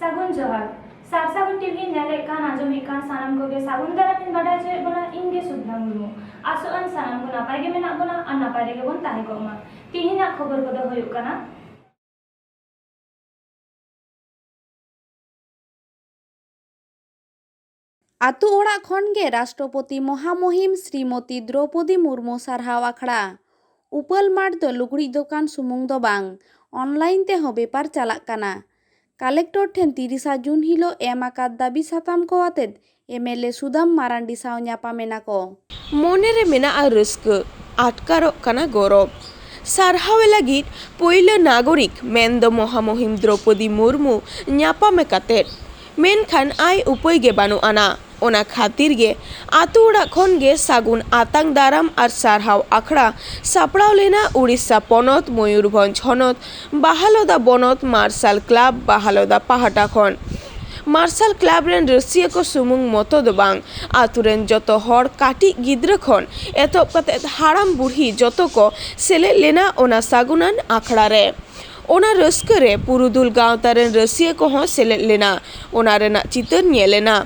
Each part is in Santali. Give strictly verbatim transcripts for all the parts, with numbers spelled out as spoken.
ᱥᱟᱹᱜᱩᱱ ᱡᱚᱦᱟᱨ᱾ ᱥᱟᱨ ᱥᱟᱹᱜᱩᱱ ᱴᱤᱵᱷᱤ ᱧᱮᱞᱮᱫ ᱠᱟᱱ, ᱟᱸᱡᱚᱢᱮᱫ ᱠᱟᱱ ᱥᱟᱱᱟᱢ ᱠᱚᱜᱮ ᱥᱟᱹᱜᱩᱱ ᱫᱟᱨᱟᱢ ᱤᱧ ᱵᱟᱰᱟᱭ ᱦᱚᱪᱚᱭᱮᱫ ᱵᱚᱱᱟ, ᱤᱧ ᱜᱮ ᱥᱩᱵᱷᱱᱟ ᱢᱩᱨᱢᱩ᱾ ᱟᱥᱚᱜ ᱟᱹᱧ ᱥᱟᱱᱟᱢ ᱠᱚ ᱱᱟᱯᱟᱭ ᱜᱮ ᱢᱮᱱᱟᱜ ᱵᱚᱱᱟ ᱟᱨ ᱱᱟᱯᱟᱭ ᱨᱮᱜᱮ ᱵᱚᱱ ᱛᱟᱦᱮᱸ ᱠᱚᱜ ᱢᱟ᱾ ᱛᱤᱦᱤᱧᱟᱜ ᱠᱷᱚᱵᱚᱨ ᱠᱚᱫᱚ ᱦᱩᱭᱩᱜ ᱠᱟᱱᱟ᱾ ᱟᱹᱛᱩ ᱚᱲᱟᱜ ᱠᱷᱚᱱ ᱜᱮ ᱨᱟᱥᱴᱨᱚᱯᱚᱛᱤ ᱢᱚᱦᱟᱢᱚᱦᱤᱢ ᱥᱨᱤᱢᱚᱛᱤ ᱫᱨᱚᱣᱯᱚᱫᱤ ᱢᱩᱨᱢᱩ ᱥᱟᱨᱦᱟᱣ ᱟᱠᱷᱲᱟ᱾ ᱩᱯᱟᱹᱞ ᱢᱟᱴᱷ ᱫᱚ ᱞᱩᱜᱽᱲᱤᱡ ᱫᱚᱠᱟᱱ ᱥᱩᱢᱩᱝ ᱫᱚ ᱵᱟᱝ, online ᱛᱮᱦᱚᱸ ᱵᱮᱯᱟᱨ ᱪᱟᱞᱟᱜ ᱠᱟᱱᱟ᱾ ᱠᱟᱞᱮᱠᱴᱚᱨ ᱴᱷᱮᱱ ᱛᱤᱨᱤᱥᱟ ᱡᱩᱱ ᱦᱤᱞᱳᱜ ᱮᱢ ᱟᱠᱟᱫ ᱫᱟᱹᱵᱤ ᱥᱟᱛᱟᱢ ᱠᱚ ᱟᱛᱮᱫ ᱮᱢ ᱮᱞ ᱮ ᱥᱩᱫᱟᱢ ᱢᱟᱨᱟᱱᱰᱤ ᱥᱟᱶ ᱧᱟᱯᱟᱢ ᱮᱱᱟ ᱠᱚ᱾ ᱢᱚᱱᱮ ᱨᱮ ᱢᱮᱱᱟᱜᱼᱟ ᱨᱟᱹᱥᱠᱟᱹ, ᱟᱴᱠᱟᱨᱚᱜ ᱠᱟᱱᱟ ᱜᱚᱨᱚᱵᱽ᱾ ᱥᱟᱨᱦᱟᱣᱮ ᱞᱟᱹᱜᱤᱫ ᱯᱳᱭᱞᱳ ᱱᱟᱜᱚᱨᱤᱠ ᱢᱮᱱᱫᱚ ᱢᱚᱦᱟᱢᱚᱦᱤᱢ ᱫᱨᱚᱣᱯᱚᱫᱤ ᱢᱩᱨᱢᱩ ᱧᱟᱯᱟᱢᱮ ᱠᱟᱛᱮᱫ, ᱢᱮᱱᱠᱷᱟᱱ ᱟᱭ ᱩᱯᱟᱹᱭ ᱜᱮ ᱵᱟᱹᱱᱩᱜ ᱟᱱᱟ᱾ ᱚᱱᱟ ᱠᱷᱟᱹᱛᱤᱨ ᱜᱮ ᱟᱛᱳ ᱚᱲᱟᱜ ᱠᱷᱚᱱ ᱜᱮ ᱥᱟᱹᱜᱩᱱ ᱟᱛᱟᱝ ᱫᱟᱨᱟᱢ ᱟᱨ ᱥᱟᱨᱦᱟᱣ ᱟᱠᱷᱲᱟ ᱥᱟᱯᱲᱟᱣ ᱞᱮᱱᱟ ᱩᱲᱤᱥᱥᱟ ᱯᱚᱱᱚᱛ ᱢᱚᱭᱩᱨᱵᱷᱚᱸᱡᱽ ᱦᱚᱱᱚᱛ ᱵᱟᱦᱟᱞᱚᱫᱟ ᱵᱚᱱᱚᱛ ᱢᱟᱨᱥᱟᱞ ᱠᱞᱟᱵᱽ ᱵᱟᱦᱟᱞᱚᱫᱟ ᱯᱟᱦᱴᱟ ᱠᱷᱚᱱ᱾ ᱢᱟᱨᱥᱟᱞ ᱠᱞᱟᱵᱽ ᱨᱮᱱ ᱨᱟᱹᱥᱤᱭᱟᱹ ᱠᱚ ᱥᱩᱢᱩᱝ ᱢᱚᱛᱚ ᱫᱚ ᱵᱟᱝ, ᱟᱛᱳ ᱨᱮᱱ ᱡᱚᱛᱚ ᱦᱚᱲ, ᱠᱟᱹᱴᱤᱡ ᱜᱤᱫᱽᱨᱟᱹ ᱠᱷᱚᱱ ᱮᱛᱚᱦᱚᱵ ᱠᱟᱛᱮ ᱦᱟᱲᱟᱢ ᱵᱩᱲᱦᱤ, ᱡᱚᱛᱚ ᱠᱚ ᱥᱮᱞᱮᱫ ᱞᱮᱱᱟ ᱚᱱᱟ ᱥᱟᱹᱜᱩᱱᱟᱱ ᱟᱠᱷᱲᱟ ᱨᱮ᱾ ᱚᱱᱟ ᱨᱟᱹᱥᱠᱟᱹ ᱨᱮ ᱯᱩᱨᱩᱫᱷᱩᱞ ᱜᱟᱶᱛᱟ ᱨᱮᱱ ᱨᱟᱹᱥᱤᱭᱟᱹ ᱠᱚᱦᱚᱸ ᱥᱮᱞᱮᱫ ᱞᱮᱱᱟ᱾ ᱚᱱᱟ ᱨᱮᱱᱟᱜ ᱪᱤᱛᱟᱹᱨ ᱧᱮᱞ ᱮᱱᱟ᱾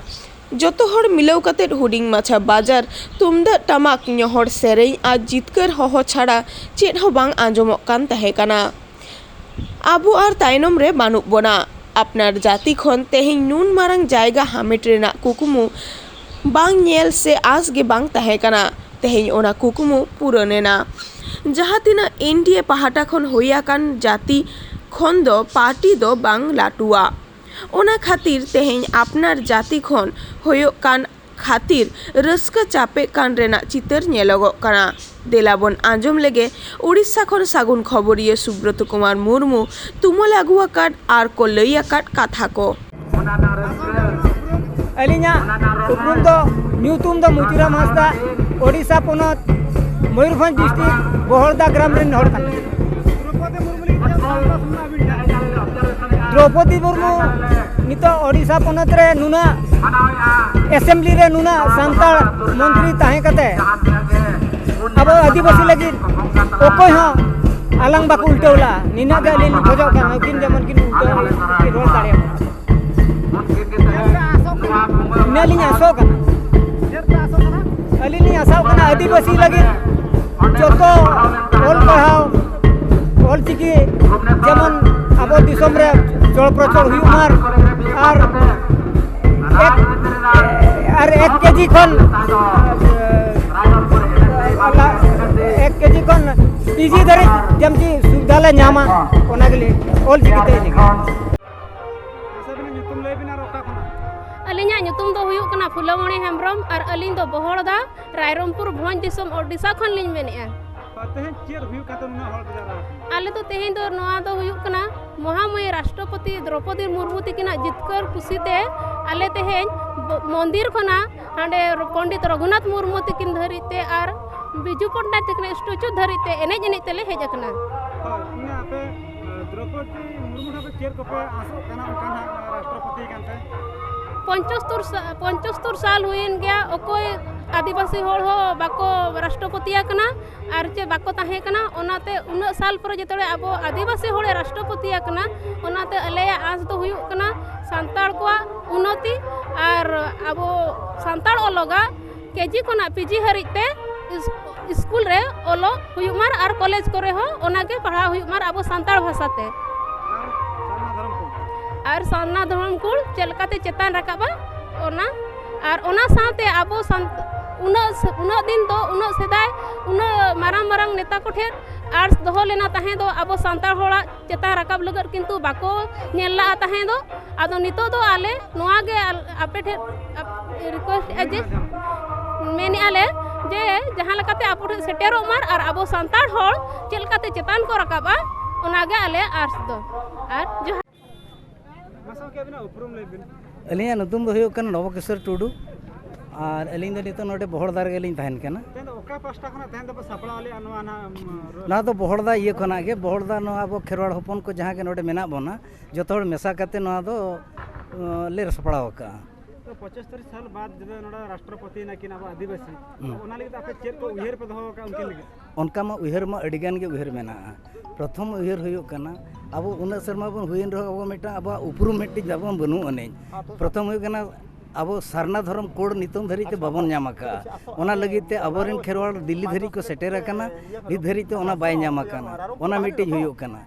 ᱡᱚᱛᱚ ᱦᱚᱲ ᱢᱤᱞᱟᱹᱣ ᱠᱟᱛᱮ ᱦᱩᱰᱤᱧ ᱢᱟᱪᱷᱟ ᱵᱟᱡᱟᱨ, ᱛᱩᱢᱫᱟᱜ ᱴᱟᱢᱟᱠ, ᱧᱚᱦᱚᱲ ᱥᱮᱨᱮᱧ ᱟᱨ ᱡᱤᱛᱠᱟᱹᱨ ᱦᱚᱦᱚ ᱪᱷᱟᱲᱟ ᱪᱮᱫ ᱦᱚᱸ ᱵᱟᱝ ᱟᱸᱡᱚᱢᱚᱜ ᱠᱟᱱ ᱛᱟᱦᱮᱸ ᱠᱟᱱᱟ᱾ ᱟᱵᱚ ᱟᱨ ᱛᱟᱭᱱᱚᱢ ᱨᱮ ᱵᱟᱹᱱᱩᱜ ᱵᱚᱱᱟ᱾ ᱟᱯᱱᱟᱨ ᱡᱟᱹᱛᱤ ᱠᱷᱚᱱ ᱛᱮᱦᱮᱧ ᱱᱩᱱ ᱢᱟᱨᱟᱝ ᱡᱟᱭᱜᱟ ᱦᱟᱢᱮᱴ ᱨᱮᱱᱟᱜ ᱠᱩᱠᱢᱩ ᱵᱟᱝ ᱧᱮᱞ ᱥᱮ ᱟᱸᱥ ᱜᱮ ᱵᱟᱝ ᱛᱟᱦᱮᱸ ᱠᱟᱱᱟ᱾ ᱛᱮᱦᱮᱧ ᱚᱱᱟ ᱠᱩᱠᱢᱩ ᱯᱩᱨᱟᱹᱱ ᱮᱱᱟ᱾ ᱡᱟᱦᱟᱸ ᱛᱤᱱᱟᱹᱜ ᱮᱱ ᱰᱤ ᱮ ᱯᱟᱦᱴᱟ ᱠᱷᱚᱱ ᱦᱩᱭ ᱟᱠᱟᱱ ᱡᱟᱹᱛᱤ ᱠᱷᱚᱱ ᱫᱚ ᱯᱟᱨᱴᱤ ᱫᱚ ᱵᱟᱝ ᱞᱟᱹᱴᱩᱣᱟ᱾ ᱚᱱᱟ ᱠᱷᱟᱹᱛᱤᱨ ᱛᱮᱦᱮᱧ ᱟᱯᱱᱟᱨ ᱡᱟᱹᱛᱤ ᱠᱷᱚᱱ ᱦᱩᱭᱩᱜ ᱠᱟᱱ ᱠᱷᱟᱹᱛᱤᱨ ᱨᱟᱹᱥᱠᱟᱹ ᱪᱟᱯᱮᱜ ᱠᱟᱱ ᱨᱮᱱᱟᱜ ᱪᱤᱛᱟᱹᱨ ᱧᱮᱞᱚᱜᱚᱜ ᱠᱟᱱᱟ᱾ ᱫᱮᱞᱟ ᱵᱚᱱ ᱟᱸᱡᱚᱢ ᱞᱮᱜᱮ ᱩᱲᱤᱥᱥᱟ ᱠᱷᱚᱱ ᱥᱟᱹᱜᱩᱱ ᱠᱷᱚᱵᱚᱨᱤᱭᱟᱹ ᱥᱩᱵᱨᱚᱛ ᱠᱩᱢᱟᱨ ᱢᱩᱨᱢᱩ ᱛᱩᱢᱟᱹᱞ ᱟᱹᱜᱩ ᱟᱠᱟᱫ ᱟᱨ ᱠᱚ ᱞᱟᱹᱭ ᱟᱠᱟᱫ ᱠᱟᱛᱷᱟ ᱠᱚ᱾ ᱟᱹᱞᱤᱧᱟᱜ ᱩᱯᱨᱩᱢ ᱫᱚ, ᱧᱩᱛᱩᱢ ᱫᱚ ᱢᱩᱪᱩᱨᱟᱢ ᱦᱟᱸᱥᱫᱟ, ᱳᱰᱤᱥᱟ ᱯᱚᱱᱚᱛ, ᱢᱚᱭᱩᱨᱵᱷᱚᱸᱡᱽ ᱰᱤᱥᱴᱨᱤᱠᱴ, ᱵᱚᱦᱚᱲᱫᱟ ᱜᱨᱟᱢ ᱨᱮᱱ ᱦᱚᱲ ᱠᱟᱱᱟᱞᱤᱧ᱾ ᱫᱨᱚᱣᱯᱚᱫᱤ ᱢᱩᱨᱢᱩ ᱱᱤᱛᱚᱜ ᱳᱰᱤᱥᱟ ᱯᱚᱱᱚᱛ ᱨᱮ ᱱᱩᱱᱟᱹᱜ ᱮᱥᱮᱢᱵᱞᱤ ᱨᱮ ᱱᱩᱱᱟᱹᱜ ᱥᱟᱱᱛᱟᱲ ᱢᱚᱱᱛᱨᱤ ᱛᱟᱦᱮᱸ ᱠᱟᱛᱮ ᱟᱵᱚ ᱟᱹᱫᱤᱵᱟᱹᱥᱤ ᱞᱟᱹᱜᱤᱫ ᱚᱠᱚᱭ ᱦᱚᱸ ᱟᱞᱟᱝ ᱵᱟᱠᱚ ᱩᱞᱴᱟᱹᱣ ᱞᱮᱫᱼᱟ᱾ ᱱᱤᱱᱟᱹᱜ ᱜᱮ ᱟᱹᱞᱤᱧ ᱞᱤᱧ ᱠᱷᱚᱡᱚᱜ ᱠᱟᱱᱟ, ᱩᱱᱠᱤᱱ ᱡᱮᱢᱚᱱ ᱠᱤᱱ ᱩᱞᱴᱟᱹᱣ ᱨᱚᱲ ᱫᱟᱲᱮᱭᱟᱜ ᱢᱟ᱾ ᱟᱹᱫᱤᱵᱟᱹᱥᱤ ᱞᱟᱹᱜᱤᱫ ᱡᱚᱛᱚ ᱚᱞ ᱯᱟᱲᱦᱟᱣ, ᱚᱞᱪᱤᱠᱤ ᱡᱮᱢᱚᱱ ᱟᱵᱚ ᱫᱤᱥᱚᱢ ᱨᱮ ᱪᱚᱲ ᱯᱨᱚᱪᱚᱲ ᱦᱩᱭᱩᱜ ᱢᱟ, ᱟᱨ ᱮᱠ, ᱟᱨ ᱮᱠ ᱠᱮᱡᱤ ᱠᱷᱚᱱ, ᱮᱠ ᱠᱮᱡᱤ ᱠᱷᱚᱱ ᱯᱤᱡᱤ ᱫᱷᱟᱹᱨᱤᱡ ᱡᱮᱢᱛᱤ ᱥᱩᱵᱤᱫᱷᱟ ᱞᱮ ᱧᱟᱢᱟ, ᱚᱱᱟ ᱜᱮᱞᱮ ᱚᱞᱪᱤᱠᱤ ᱛᱮ ᱤᱫᱤ ᱠᱟᱜᱼᱟ᱾ ᱟᱪᱪᱷᱟ, ᱟᱹᱵᱤᱱᱟᱜ ᱧᱩᱛᱩᱢ ᱞᱟᱹᱭ ᱵᱤᱱ ᱟᱨ ᱚᱠᱟ ᱠᱷᱚᱱᱟᱜ? ᱟᱹᱞᱤᱧᱟᱜ ᱧᱩᱛᱩᱢ ᱫᱚ ᱦᱩᱭᱩᱜ ᱠᱟᱱᱟ ᱯᱷᱩᱞᱚᱢᱚᱬᱤ ᱦᱮᱢᱵᱨᱚᱢ ᱟᱨ ᱟᱹᱞᱤᱧ ᱫᱚ ᱵᱚᱦᱚᱲᱫᱟ, ᱨᱟᱭᱨᱚᱝᱯᱩᱨ ᱵᱷᱚᱸᱡᱽ ᱫᱤᱥᱚᱢ ᱳᱰᱤᱥᱟ ᱠᱷᱚᱱ ᱞᱤᱧ ᱢᱮᱱᱮᱫᱼᱟ᱾ ᱟᱨ ᱛᱮᱦᱮᱧ ᱪᱮᱫ ᱦᱩᱭᱩᱜ ᱠᱟᱱ ᱛᱮ ᱱᱩᱱᱟᱹᱜ ᱦᱚᱲ ᱯᱮ ᱡᱟᱣᱨᱟ ᱟᱠᱟᱱᱟ? ᱟᱞᱮ ᱫᱚ ᱛᱮᱦᱮᱧ ᱫᱚ ᱱᱚᱣᱟ ᱫᱚ ᱦᱩᱭᱩᱜ ᱠᱟᱱᱟ ᱢᱚᱦᱟᱢᱟᱭᱤ ᱨᱟᱥᱴᱨᱚᱯᱚᱛᱤ ᱫᱨᱚᱯᱚᱫᱤ ᱢᱩᱨᱢᱩ ᱛᱤᱠᱤᱱᱟᱜ ᱡᱤᱛᱠᱟᱹᱨ ᱠᱩᱥᱤᱛᱮ ᱟᱞᱮ ᱛᱮᱦᱮᱧ ᱵᱚ-, ᱢᱚᱱᱫᱤᱨ ᱠᱷᱚᱱᱟᱜ ᱦᱟᱸᱰᱮ ᱯᱚᱱᱰᱤᱛ ᱨᱚᱜᱷᱩᱱᱟᱛᱷ ᱢᱩᱨᱢᱩ ᱛᱤᱠᱤᱱ ᱫᱷᱟᱹᱨᱤᱡ ᱛᱮ ᱟᱨ ᱵᱤᱡᱩ ᱯᱚᱱᱰᱤᱛ ᱛᱤᱠᱤᱱᱟᱜ ᱥᱴᱮᱪᱩ ᱫᱷᱟᱹᱨᱤᱡ ᱛᱮ ᱮᱱᱮᱡ ᱮᱱᱮᱡ ᱛᱮᱞᱮ ᱦᱮᱡ ᱟᱠᱟᱱᱟ᱾ ᱦᱳᱭ, ᱤᱱᱟᱹ ᱟᱯᱮ, ᱮ, ᱫᱨᱚᱯᱚᱫᱤ ᱢᱩᱨᱢᱩ ᱴᱷᱮᱱ ᱯᱮ ᱪᱮᱫ ᱠᱚᱯᱮ ᱟᱸᱥᱚᱜ ᱠᱟᱱᱟ ᱚᱱᱠᱟ ᱱᱟᱜ ᱨᱟᱥᱴᱨᱚᱯᱚᱛᱤ ᱠᱟᱱᱛᱮ? ᱯᱚᱸᱪᱟᱛᱛᱳᱨ ᱥᱟ-, ᱯᱚᱸᱪᱟᱛᱛᱳᱨ ᱥᱟᱞ ᱦᱩᱭᱮᱱ ᱜᱮᱭᱟ, ᱚᱠᱚᱭ ᱟᱹᱫᱤᱵᱟᱹᱥᱤ ᱦᱚᱲ ᱦᱚᱸ ᱵᱟᱠᱚ ᱨᱟᱥᱴᱨᱚᱯᱚᱛᱤ ᱟᱠᱟᱱᱟ ᱟᱨ ᱪᱮ ᱵᱟᱠᱚ ᱛᱟᱦᱮᱸ ᱠᱟᱱᱟ᱾ ᱚᱱᱟᱛᱮ ᱩᱱᱟᱹᱜ ᱥᱟᱞ ᱯᱚᱨᱮ ᱡᱮᱛᱮ ᱟᱵᱚ ᱟᱹᱫᱤᱵᱟᱹᱥᱤ ᱦᱚᱲᱮ ᱨᱟᱥᱴᱨᱚᱯᱚᱛᱤ ᱟᱠᱟᱱᱟ, ᱚᱱᱟᱛᱮ ᱟᱞᱮᱭᱟᱜ ᱟᱸᱥ ᱫᱚ ᱦᱩᱭᱩᱜ ᱠᱟᱱᱟ ᱥᱟᱱᱛᱟᱲ ᱠᱚᱣᱟᱜ ᱩᱱᱱᱚᱛᱤ ᱟᱨ ᱟᱵᱚ ᱥᱟᱱᱛᱟᱲ ᱚᱞᱚᱜᱟᱜ ᱠᱮᱡᱤ ᱠᱷᱚᱱᱟᱜ ᱯᱤᱡᱤ ᱦᱟᱹᱨᱤᱡ ᱛᱮ ᱤᱥ-, ᱤᱥᱠᱩᱞ ᱨᱮ ᱚᱞᱚᱜ ᱦᱩᱭᱩᱜ ᱢᱟ ᱟᱨ ᱠᱚᱞᱮᱡᱽ ᱠᱚᱨᱮ ᱦᱚᱸ ᱚᱱᱟᱜᱮ ᱯᱟᱲᱦᱟᱣ ᱦᱩᱭᱩᱜ ᱢᱟ ᱟᱵᱚ ᱥᱟᱱᱛᱟᱲ ᱵᱷᱟᱥᱟ ᱛᱮ᱾ ᱟᱨ ᱥᱟᱨᱱᱟ ᱫᱷᱚᱨᱚᱢ ᱠᱚ? ᱟᱨ ᱥᱟᱨᱱᱟ ᱫᱷᱚᱨᱚᱢ ᱠᱚ ᱪᱮᱫ ᱞᱮᱠᱟᱛᱮ ᱪᱮᱛᱟᱱ ᱨᱟᱠᱟᱵᱼᱟ ᱚᱱᱟ, ᱟᱨ ᱚᱱᱟ ᱥᱟᱶᱛᱮ ᱟᱵᱚ ᱥᱟᱱ-, ᱩᱱᱟᱹᱜ ᱥ-, ᱩᱱᱟᱹᱜ ᱫᱤᱱ ᱫᱚ, ᱩᱱᱟᱹᱜ ᱥᱮᱫᱟᱭ, ᱩᱱᱟᱹᱜ ᱢᱟᱨᱟᱝ ᱢᱟᱨᱟᱝ ᱱᱮᱛᱟ ᱠᱚᱴᱷᱮᱱ ᱟᱨᱥ ᱫᱚᱦᱚ ᱞᱮᱱᱟ ᱛᱟᱦᱮᱸ ᱫᱚ ᱟᱵᱚ ᱥᱟᱱᱛᱟᱲ ᱦᱚᱲᱟᱜ ᱪᱮᱛᱟᱱ ᱨᱟᱠᱟᱵ ᱞᱟᱹᱜᱤᱫ, ᱠᱤᱱᱛᱩ ᱵᱟᱠᱚ ᱧᱮᱞ ᱞᱟᱜᱼᱟ ᱛᱟᱦᱮᱸ ᱫᱚ᱾ ᱟᱫᱚ ᱱᱤᱛᱚᱜ ᱫᱚ ᱟᱞᱮ ᱱᱚᱣᱟ ᱜᱮ ᱟᱞ-, ᱟᱯᱮ ᱴᱷᱮᱱ ᱟᱯ-, ᱨᱤᱠᱩᱭᱮᱥᱴ ᱮᱫᱼᱟ ᱡᱮ, ᱢᱮᱱᱮᱫᱼᱟ ᱞᱮ ᱡᱮ ᱡᱟᱦᱟᱸ ᱞᱮᱠᱟᱛᱮ ᱟᱯᱮ ᱴᱷᱮᱱ ᱥᱮᱴᱮᱨᱚᱜ ᱢᱟ ᱟᱨ ᱟᱵᱚ ᱥᱟᱱᱛᱟᱲ ᱦᱚᱲ ᱪᱮᱫ ᱞᱮᱠᱟᱛᱮ ᱪᱮᱛᱟᱱ ᱠᱚ ᱨᱟᱠᱟᱵᱼᱟ, ᱚᱱᱟ ᱜᱮ ᱟᱞᱮᱭᱟᱜ ᱟᱸᱥ ᱫᱚ᱾ ᱟᱨ ᱡᱚᱦᱟᱨ᱾ ᱢᱟᱥᱮ ᱜᱚᱢᱠᱮ, ᱟᱹᱵᱤᱱᱟᱜ ᱩᱯᱨᱩᱢ ᱞᱟᱹᱭ ᱵᱤᱱ᱾ ᱟᱹᱞᱤᱧᱟᱜ ᱧᱩᱛᱩᱢ ᱫᱚ ᱦᱩᱭᱩᱜ ᱠᱟᱱᱟ ᱱᱚᱵᱚᱠᱤᱥᱳᱨ ᱴᱩᱰᱩ, ᱟᱨ ᱟᱹᱞᱤᱧ ᱫᱚ ᱱᱤᱛᱚᱜ ᱱᱚᱰᱮ ᱵᱚᱦᱚᱲᱫᱟ ᱨᱮᱜᱮ ᱞᱤᱧ ᱛᱟᱦᱮᱱ ᱠᱟᱱᱟ᱾ ᱛᱮᱦᱮᱧ ᱫᱚ ᱚᱠᱟ ᱯᱟᱥᱴᱟ ᱠᱷᱚᱱᱟᱜ ᱛᱮᱦᱮᱧ ᱫᱚᱯᱮ ᱥᱟᱯᱲᱟᱣ ᱞᱮᱫᱼᱟ ᱱᱚᱣᱟ ᱱᱟᱦᱟᱜ, ᱩᱢ, ᱨᱚ-? ᱱᱚᱣᱟ ᱫᱚ ᱵᱚᱦᱚᱲᱫᱟ ᱤᱭᱟᱹ ᱠᱷᱚᱱᱟᱜ ᱜᱮ, ᱵᱚᱦᱚᱲᱫᱟ ᱱᱚᱣᱟ ᱟᱵᱚ ᱠᱷᱮᱨᱣᱟᱲ ᱦᱚᱯᱚᱱ ᱠᱚ ᱡᱟᱦᱟᱸ ᱜᱮ ᱱᱚᱰᱮ ᱢᱮᱱᱟᱜ ᱵᱚᱱᱟ, ᱡᱚᱛᱚ ᱦᱚᱲ ᱢᱮᱥᱟ ᱠᱟᱛᱮ ᱱᱚᱣᱟ ᱫᱚ, ᱩᱸ, ᱞᱮ ᱥᱟᱯᱲᱟᱣ ᱟᱠᱟᱫᱼᱟ᱾ ᱛᱚ, ᱯᱚᱸᱪᱟᱛᱛᱳᱨ ᱥᱟᱞ ᱵᱟᱫ ᱡᱩᱫᱤ ᱱᱚᱰᱮ ᱨᱟᱥᱴᱨᱚᱯᱚᱛᱤ ᱱᱟᱹᱠᱤᱱ ᱟᱵᱚ ᱟᱹᱫᱤᱵᱟᱹᱥᱤ, ᱛᱚ, ᱦᱩᱸ᱾ ᱚᱱᱟ ᱞᱟᱹᱜᱤᱫ ᱟᱯᱮ ᱪᱮᱫ ᱠᱚ ᱩᱭᱦᱟᱹᱨ ᱯᱮ ᱫᱚᱦᱚ ᱟᱠᱟᱫᱼᱟ ᱩᱱᱠᱤᱱ ᱞᱟᱹᱜᱤᱫ? ᱚᱱᱠᱟ ᱢᱟ ᱩᱭᱦᱟᱹᱨ ᱢᱟ ᱟᱹᱰᱤ ᱜᱟᱱ ᱜᱮ ᱩᱭᱦᱟᱹᱨ ᱢᱮᱱᱟᱜᱼᱟ᱾ ᱯᱨᱚᱛᱷᱚᱢ ᱩᱭᱦᱟᱹᱨ ᱦᱩᱭᱩᱜ ᱠᱟᱱᱟ, ᱟᱵᱚ ᱩᱱᱟᱹᱜ ᱥᱮᱨᱢᱟ ᱵᱚᱱ ᱦᱩᱭᱮᱱ ᱨᱮᱦᱚᱸ ᱟᱵᱚ ᱢᱤᱫᱴᱟᱝ ᱟᱵᱚᱣᱟᱜ ᱩᱯᱨᱩᱢ ᱢᱤᱫᱴᱤᱡ ᱛᱟᱵᱚᱱ ᱵᱟᱹᱱᱩᱜ ᱟᱹᱱᱤᱡ᱾ ᱯᱨᱚᱛᱷᱚᱢ ᱦᱩᱭᱩᱜ ᱠᱟᱱᱟ, ᱟᱵᱚ ᱥᱟᱨᱱᱟ ᱫᱷᱚᱨᱚᱢ ᱠᱳᱰ ᱱᱤᱛᱚᱝ ᱫᱷᱟᱹᱨᱤᱡ ᱛᱮ ᱵᱟᱵᱚᱱ ᱧᱟᱢ ᱟᱠᱟᱫᱼᱟ᱾ ᱚᱱᱟ ᱞᱟᱹᱜᱤᱫ ᱛᱮ ᱟᱵᱚᱨᱮᱱ ᱠᱷᱮᱨᱣᱟᱲ ᱫᱤᱞᱞᱤ ᱫᱷᱟᱹᱨᱤᱡ ᱠᱚ ᱥᱮᱴᱮᱨ ᱟᱠᱟᱱᱟ, ᱱᱤᱛ ᱫᱷᱟᱹᱨᱤᱡ ᱛᱮ ᱚᱱᱟ ᱵᱟᱭ ᱧᱟᱢ ᱟᱠᱟᱱᱟ᱾ ᱚᱱᱟ ᱢᱤᱫᱴᱤᱡ ᱦᱩᱭᱩᱜ ᱠᱟᱱᱟ᱾